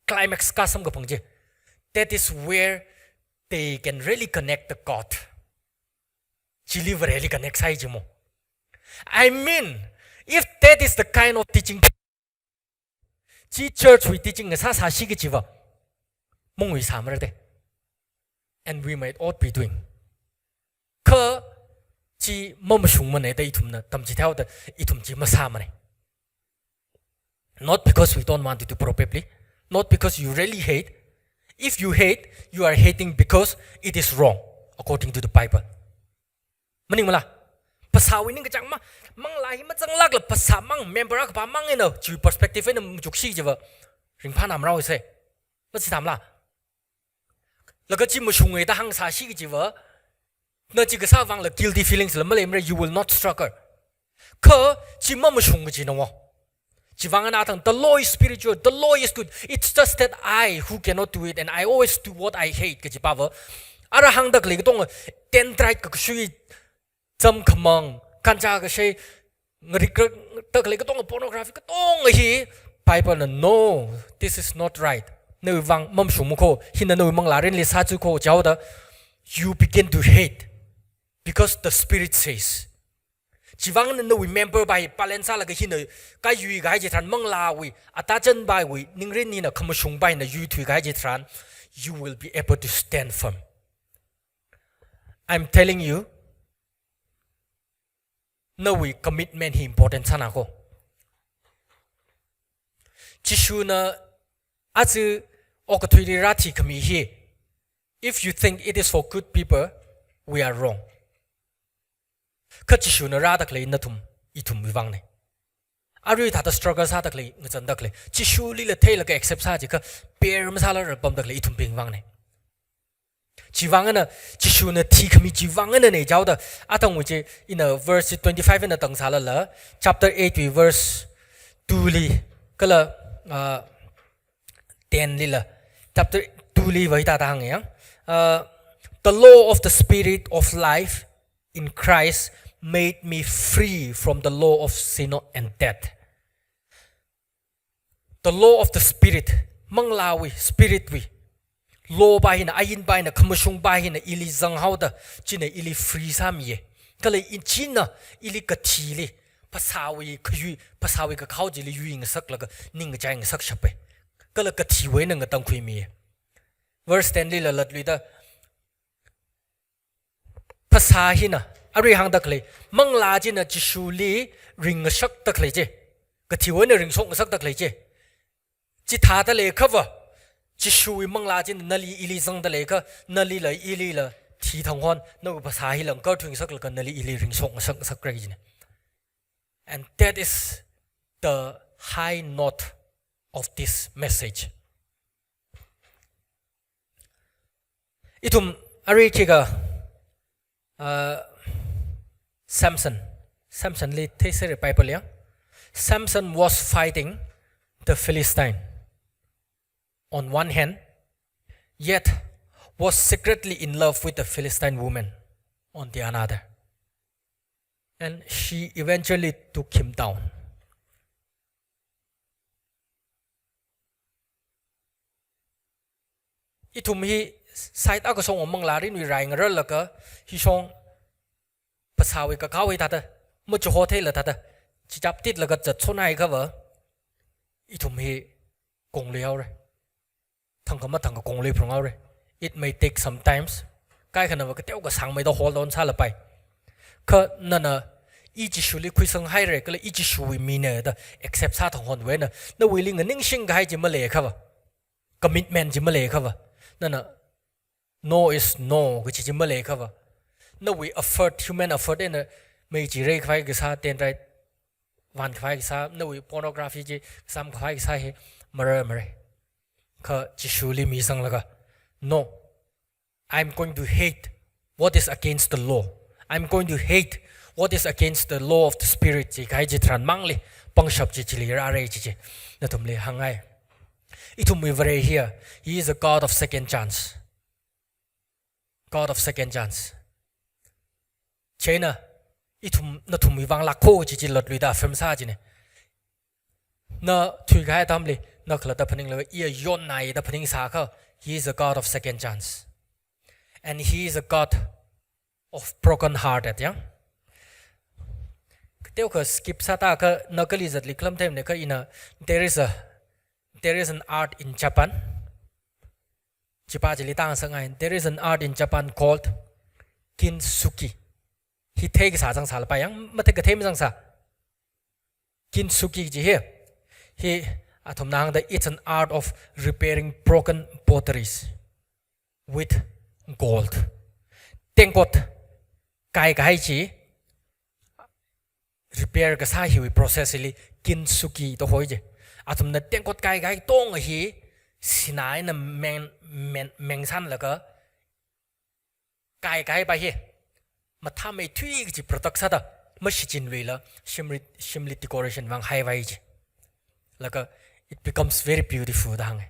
climax kā samkaphang chi, that is where they can really connect the God. Chili Vareli connect sāi jimo. I mean, if that is the kind of teaching, chi church wui teaching ngasā sāsi kajiva, mungui sāmara de. And we might all be doing. Kha chi mamashungmana da ithumna tamchitheihaoda ithum chi masāmana. Not because we don't want to do, probably. Not because you really hate. If you hate, you are hating because it is wrong, according to the Bible. Maningmala? Phasāwui ningkachāng ma, manglā hi mazanglākla phasā mang, member akhapa mang eina, chiwui perspective eina machuksi jiva, ringphāna marao se. Machithāmala? Laga chi mashunga da hāngsāsi kajiva, na chi kasā vangla guilty feelings la maleimara, you will not struggle. Kha chi mamashung kajina wo. Chiwuivang eina athang, "The law is spiritual, the law is good. It's just that I who cannot do it, and I always do what I hate," kaji pava. Ara hāngda khalei katonga, dendrite kakashui, cham khamang, ganja kashei, ngarik rak, da khalei katonga, pornography katonga hi, Bible na, "No, this is not right. Nawui vang mamashungma kho, hina nawui manglā mirinli sāthui kho," jihaoda, you begin to hate because the Spirit says. Chiwuivang eina nawui member pa hi palen sālaga hina kayui kahai chitharan, manglāwui, atachan pawui ningrin hina, khamashung pa hina yuithui kahai chitharan, you will be able to stand firm. I'm telling you, nawui commitment hi important sāna kho. Jishuna aja okathuili rāthikhami hi, if you think it is for good people, we are wrong. Kha Jishuna rāda khalei nathum, ithumwui vangna. Arui thāda struggle sāda khalei, ngachanda khalei, Jishulila theilaga accept sā jiakha, bear masāla rāpamda khalei ithumbing vangna. Chiwuivang eina, Jishuna thikhami chiwuivang einana jihaoda, athangwui chi, ina verse twenty-five eina tang sālala, chapter eight wui verse two li, kala, ah, ten lila, chapter two li va hithāda hānga ya. Uh, "The law of the Spirit of life in Christ made me free from the law of sin and death." The law of the Spirit, manglāwui, Spirit wui law pa hina, ain pa hina, khamashung pa hina ili zanghaoda, china ili free sāmiya. Kala i-, china ili kathili, phasāwui khayui, phasāwui kakhao chili yuingasaklaga, ningkachai ngasakshapa. Kala kathiwui eina ngatangkhuimiya. Verse ten lila latluida, phasā hina, arui hāngda khalei, manglā china Jishuli ringngashakda khalei chi, kathiwui eina ringshokngasakda khalei chi. Chithāda leiakhava, Jishuwui manglā china nali ili zangda leiakha, nalila ilila thi thang hon, nawui phasā hila ngarthuingasaklaga nali ili ringshokngasak, ngasakra kajina. And that is the high note of this message. Ithum arui khikha, uh, Samson. Samson li theisera Bible ya. Samson was fighting the Philistine on one hand, yet was secretly in love with the Philistine woman on the another. And she eventually took him down. Ithum hi side akha shong manglā mirinwui rai ngararlaga, hi shong phasāwui kakhao hi thāda, machiho theila thāda, chichap titlaga zatshon haiakhava, ithum hi kongluihaora. Thangkha mathangkha kongluiphalunghaora. It may take some times. Kaikhanava kateokha sāngmeida hold on sālapai. Kha nana, "I Jishuli khuisang haira, kala i Jishuwui mina," da accept sā thang honwui eina, nawuili nganingshing kahai chi maleiakhava, commitment chi maleiakhava, nana, "No is no," kaji chi maleiakhava, nawui effort, human effort eina mei chi reikhavai kasā, dendrite vānkhavai kasā, nawui pornography chi samkhavai kasā hi marar mara. Kha Jishuli misanglaga, "No, I'm going to hate what is against the law. I'm going to hate what is against the law of the Spirit," jikahai chitharan mangli, pangshap chi chili rāra kaji chi nathumli hāngngai. Ithumwui Vare hiya, He is a God of second chance. God of second chance. Chieina, ithum, nathumwui vang lākho kaji chi latluida affirm sā kajina. Na thuikahai atamli, na khalatta phaninglaga, iya yonnai da phaningsāakha, He is a God of second chance. And He is a God of broken hearted, ya. Kateokha skip sāda kha, na kali zatli khalam themne kha ina, there is a, there is an art in Japan. Chipa chili tang sangai, there is an art in Japan called kintsugi. Hi theikasā zangsālapai ya, mathei kathei mazangsā. Kintsugi chi hi, hi athumna hāngda, it's an art of repairing broken potteries with gold. Tengkot kaikahai chi repair kasā hiwui process hili kintsugi da hoi je. Athumna tengkot kaikahai katonga hi sinā eina meng, meng, mengsanlaga kaikahai pa hi mathāmeithui kaji product sāda, mashichinluila, shimli, shimli decoration vang haivai ji. Laga, it becomes very beautiful da hānga.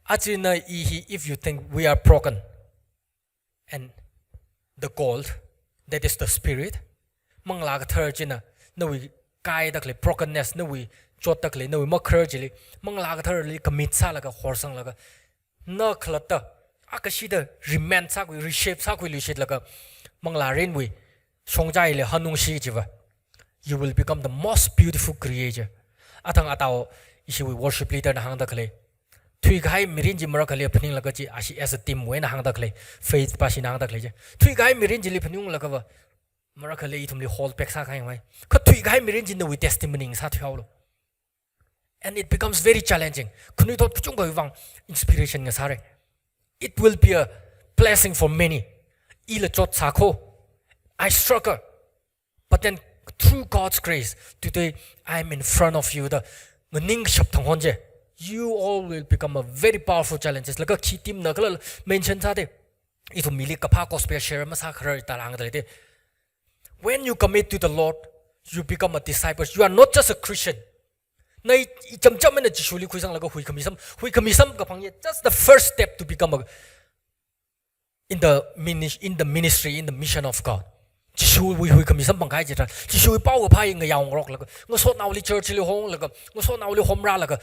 Aja na i hi, if you think we are broken, and the gold, that is the spirit, Manglā Kathara china, nawui kaida khalei brokenness, nawui chotda khalei, nawui makharar chili, Manglā Katharali commit sālaga, horsanglaga, na khalatta, akashida remend sākhui, reshape sākhuiluishitlaga, Manglā Rinwui shongzaili hanungshi chiva, you will become the most beautiful creature. Athang atao, ishiwui worship leader na hāngda khalei, thuikahai mirin chi marakhali phaninglaga chi, ashi as a team wui eina hāngda khalei, Faith pa shina hāngda khalei chi. Thuikahai mirin chili phaningunglaga va, marakhali ithumli hold back sākahai ngai. Kha thuikahai mirin chi nawui testimony sāthuihaolu. And it becomes very challenging. Khanuithot kachungkhawui vang inspiration ngasāra. It will be a blessing for many. Ila chotsā kho. I struggle. But then, through God's grace, today I am in front of you. Da nganing shap thang hon je. You all will become a very powerful challenges. Laga khi team na kala mention sāda, ithum mili kaphā gospel share masākharar da hāngda lei da. When you commit to the Lord, you become a disciple. You are not just a Christian. Na i, icham cham eina Jishuli khuisanglaga huikhami sam, huikhami samkaphang hi, just the first step to become a, in the minis-, in the ministry, in the mission of God. Jishuwui huikhami samphangkahai chitharan, Jishuwui paokaphā hi ngayao ngaroklaga, ngasotnaoli church li honglaga, ngasotnaoli homrālaga,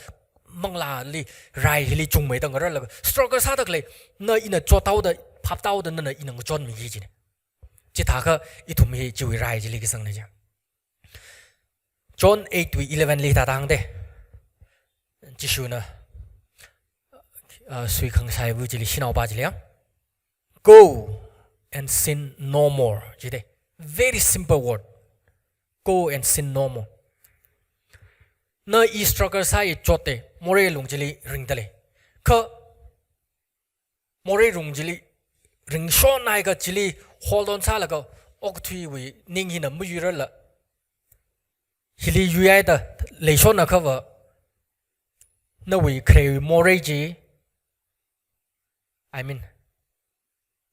Manglāli, rai hili chungmeida ngararlaga, struggle sāda khalei, na ina chothaoda, phapthaoda nana ina ngachonmiki jina. Chithākha ithum hi chiwui rai chili khisangna ja. John eight wui eleven li thāda hāngda. Jishuna, uh, suikhangasaiva chili, shanaopa chili ya, "Go and sin no more," jida. Very simple word. "Go and sin no more." Na i struggle sāi, chotta, morei lung chili ringda lei. Kha morei lung chili ringshon haiakha chili hold on sālaga, okathuiwui ning hina mayuirarla, hili yuihaida leishon akhava, nawui kharewui morei chi, I mean,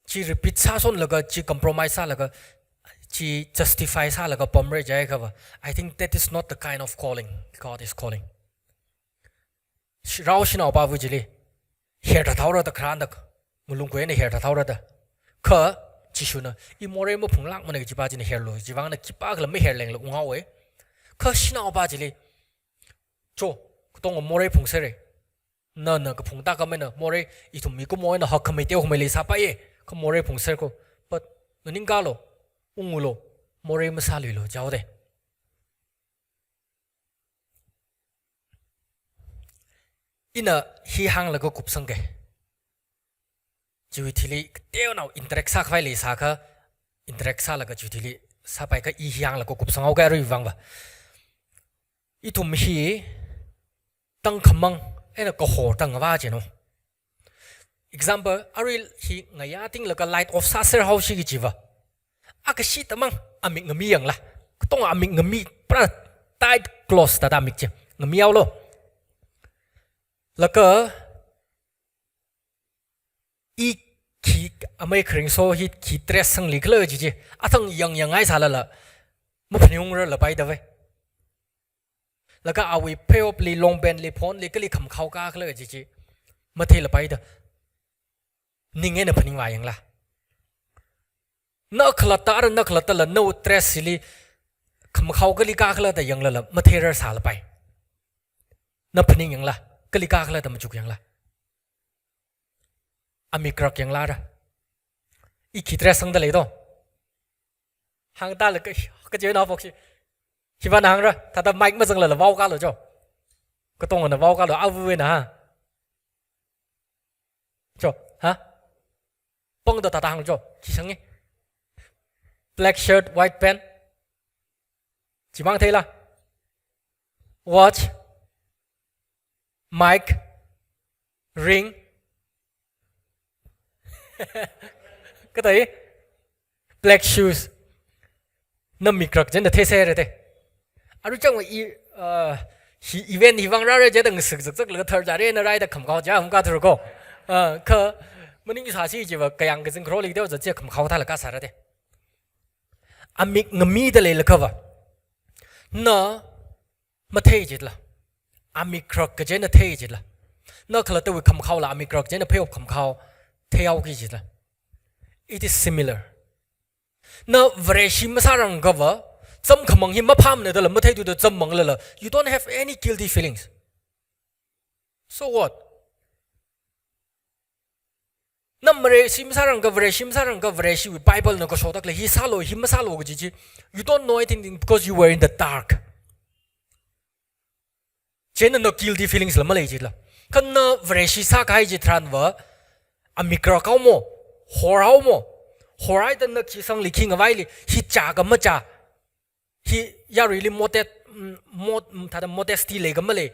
chi repeat sāshonlaga, chi compromise sālaga, chi justify sālaga pamra jiakhava, I think that is not the kind of calling God is calling. Shi-, rao shanaopava chili, her thathaora da kharānda, ngalung khuina her thathaora da. Kha, Jishuna, "I morei maphunglākmana," kajipa china herlu, chivangna khipākhala maherlengla unghaowa. Kha shanaopa chili, "Cho, katonga morei phungsera. Nana kaphung tākhameina morei, ithum mikumo eina hakkhamei teokhamei leisāpaiya. Kha morei phungsera kho. But nganingkālu, ungulu, morei masāluilu," jihaoda. Ina hi hānglaga kupsangga. Chiwui thili kateonao interact sākhavai leisākha, interact sālaga chiwui thili sāpaikha, i hi hānglaga kupsanghaoga aruivangva. Ithum hi tangkhamang eina kahor tangva jino. Example, arui hi ngayā tinglaga light off sāser haosi kajiva, akashida mang amik ngami yangla. Katonga amik ngami, pura tight close thāda amik chi ngami haolu. Laga i khi amei kharingso hi khi dress sanglikhala kaji chi athang yangyangngai sālala, maphaningungrarlapaida vai. Laga awui phayopli, long pant li, phone li, kali khamakhaokakhala kaji chi matheilapaida, ning eina phaningvā yangla. Na khalatta, ara na khalattala, nawui dress hili khamakhao kalikakhala da yanglala, matheirar sālapai. Na phaning yangla, kalikakhala da machuk yangla. Amik rak yangla ra. I khi dress sangda lei do. Hāngda lei ka, kaje na phokshi. Hiva na hāngra, thāda mic mazanglala vaokālu cho. Katongana vaokālu, avu eina ha. Cho, ha? Pangda thāda hānglu cho, khi sanga. Black shirt, white pant. Chimang theila. Watch. Mic. Ring. Kathei? Black shoes. Na mikrak china theiserra da. Aruichang i, uh, hi event hivang rāra jida ngasik zakzaklaga tharchāra eina rāida khamakhao chi amka thur ko. Uh, kha maningsāsi chiva kayāng kazing kharoli teoza chi khamakhao thālaga sāra da. Amik ngamida leilakhava, na mathei jitla. Amik krak kaje na thei jitla. Na khalattawui khamkhaola amik krak kaje na phayop khamkhao theihaoki jitla. It is similar. Na Vareshi masārangkhava, zam khamang hi maphāmana dala matheithuda zam manglala, you don't have any guilty feelings. So what? Na Vareshi masārangkha, Vareshi masārangkha, Vareshiwui Bible na kashodak lei, hi sālu, hi masālu kaji chi. You don't know anything because you were in the dark. Chieina na guilty feelings la malei jitla. Kha na Vareshi sākahai chitharanva, amik krak haomo, horhaomo, horhaida na khi sangli khi ngavaili, hi chākha machā, hi yaruili modest, mm, mod-, mm, thāda modesty leikha malei,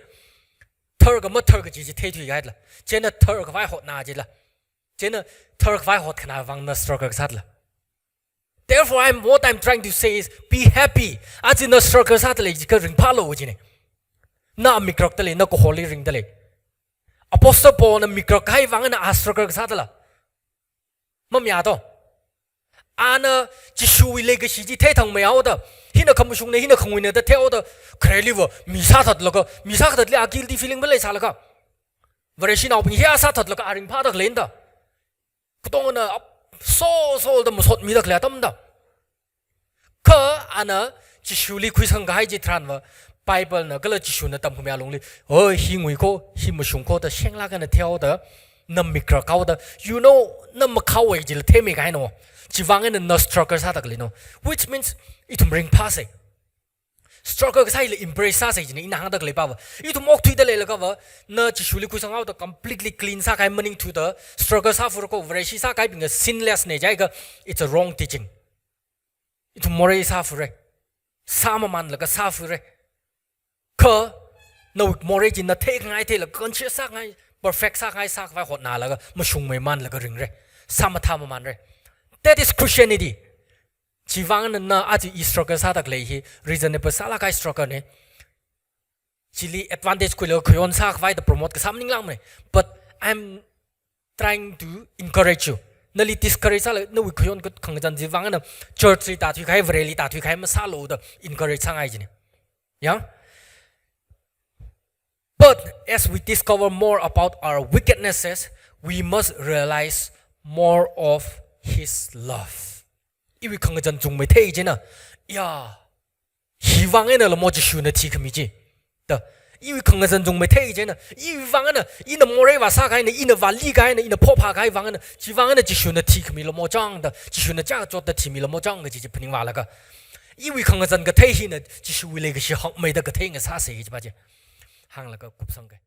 tharkha mathar kaji chi theithuihaila. Chieina tharkhavai hotna jitla. Chieina tharkhavai hotkhana vang na struggle kasāla. Therefore, I'm, what I'm trying to say is, be happy. Aja na struggle sāda lei jiakha ringphālu jine. Na amik krakda lei, na kahorli ringda lei. Apostle Paul na mik krakkahai vang eina a struggle kasā dala. Mamayā to. Ana Jishuwui leikashi chi theithangmeihaoda, hina khamashungna, hina khanguina da theihaoda, khareliva mi sāthatlaga, mi sākathatli a guilty feeling maleisālaga, Vareshinaobing hi a sāthatlaga a ringphāda khaleina da. Katongana ap-, so, so da masotmida khalei atamda. Kha ana Jishuli khuisangkahai chitharanva, Bible na kala Jishuna tamkhami alungli, "Oi, hi ngui kho, hi mashung kho," da shenglāk eina theihaoda, na mik krak haoda, you know, na makhaowui jila theimei kahaina. Chivang eina na struggle sāda khaleina. Which means, ithum ringphāsei. Struggle kasāli embrace sāsei jine, ina hāngda khalei pava. Ithum okthuida leilakhava, na Jishuli khuisanghaoda completely clean sākahai maningthuda, struggle sāfura kho, Vareshi sākahaibingva sinless ne jiakha, it's a wrong teaching. Ithum morei sāfure. Sāmamanlaga sāfure. Kha, nawui morei chi na theikhangai theilaga, conscious sākhangai, perfect sākhangai sākhavai hotnalaga, mashungmeimanlaga ringre. Sāmathāmamanre. That is Christianity. Chivang eina na aja i struggle sāda khalei hi, reasonable sālākkahai struggle ne. Chili advantage khuilaga khayon sākhavai da promote kasā maninglākmane. But I'm trying to encourage you. Nali discourage sālaga, nawui khayon kha khangazan chivang eina church li tāthuikahai, Vareli tāthuikahai masālu da encourage sāngai jine. Yeah? But as we discover more about our wickednesses, we must realize more of His love. Iwui khangazan chungmei thei chieina, ya, hivang eina lamo Jishuna thikhami chi. Da, iwui khangazan chungmei thei chieina, iwui vang eina, ina morei vāsākahaina, ina vālikahaina, ina phophākahai vang eina, chivang eina Jishuna thikhami lamo chang da, Jishuna chākachotda thimi lamo chang kaji chi phaningvālaga. Iwui khangazan kathei hina, Jishuwui leikashi hakmeida kathei ngasāsei kaji pa chi. Hānglaga kupsangke.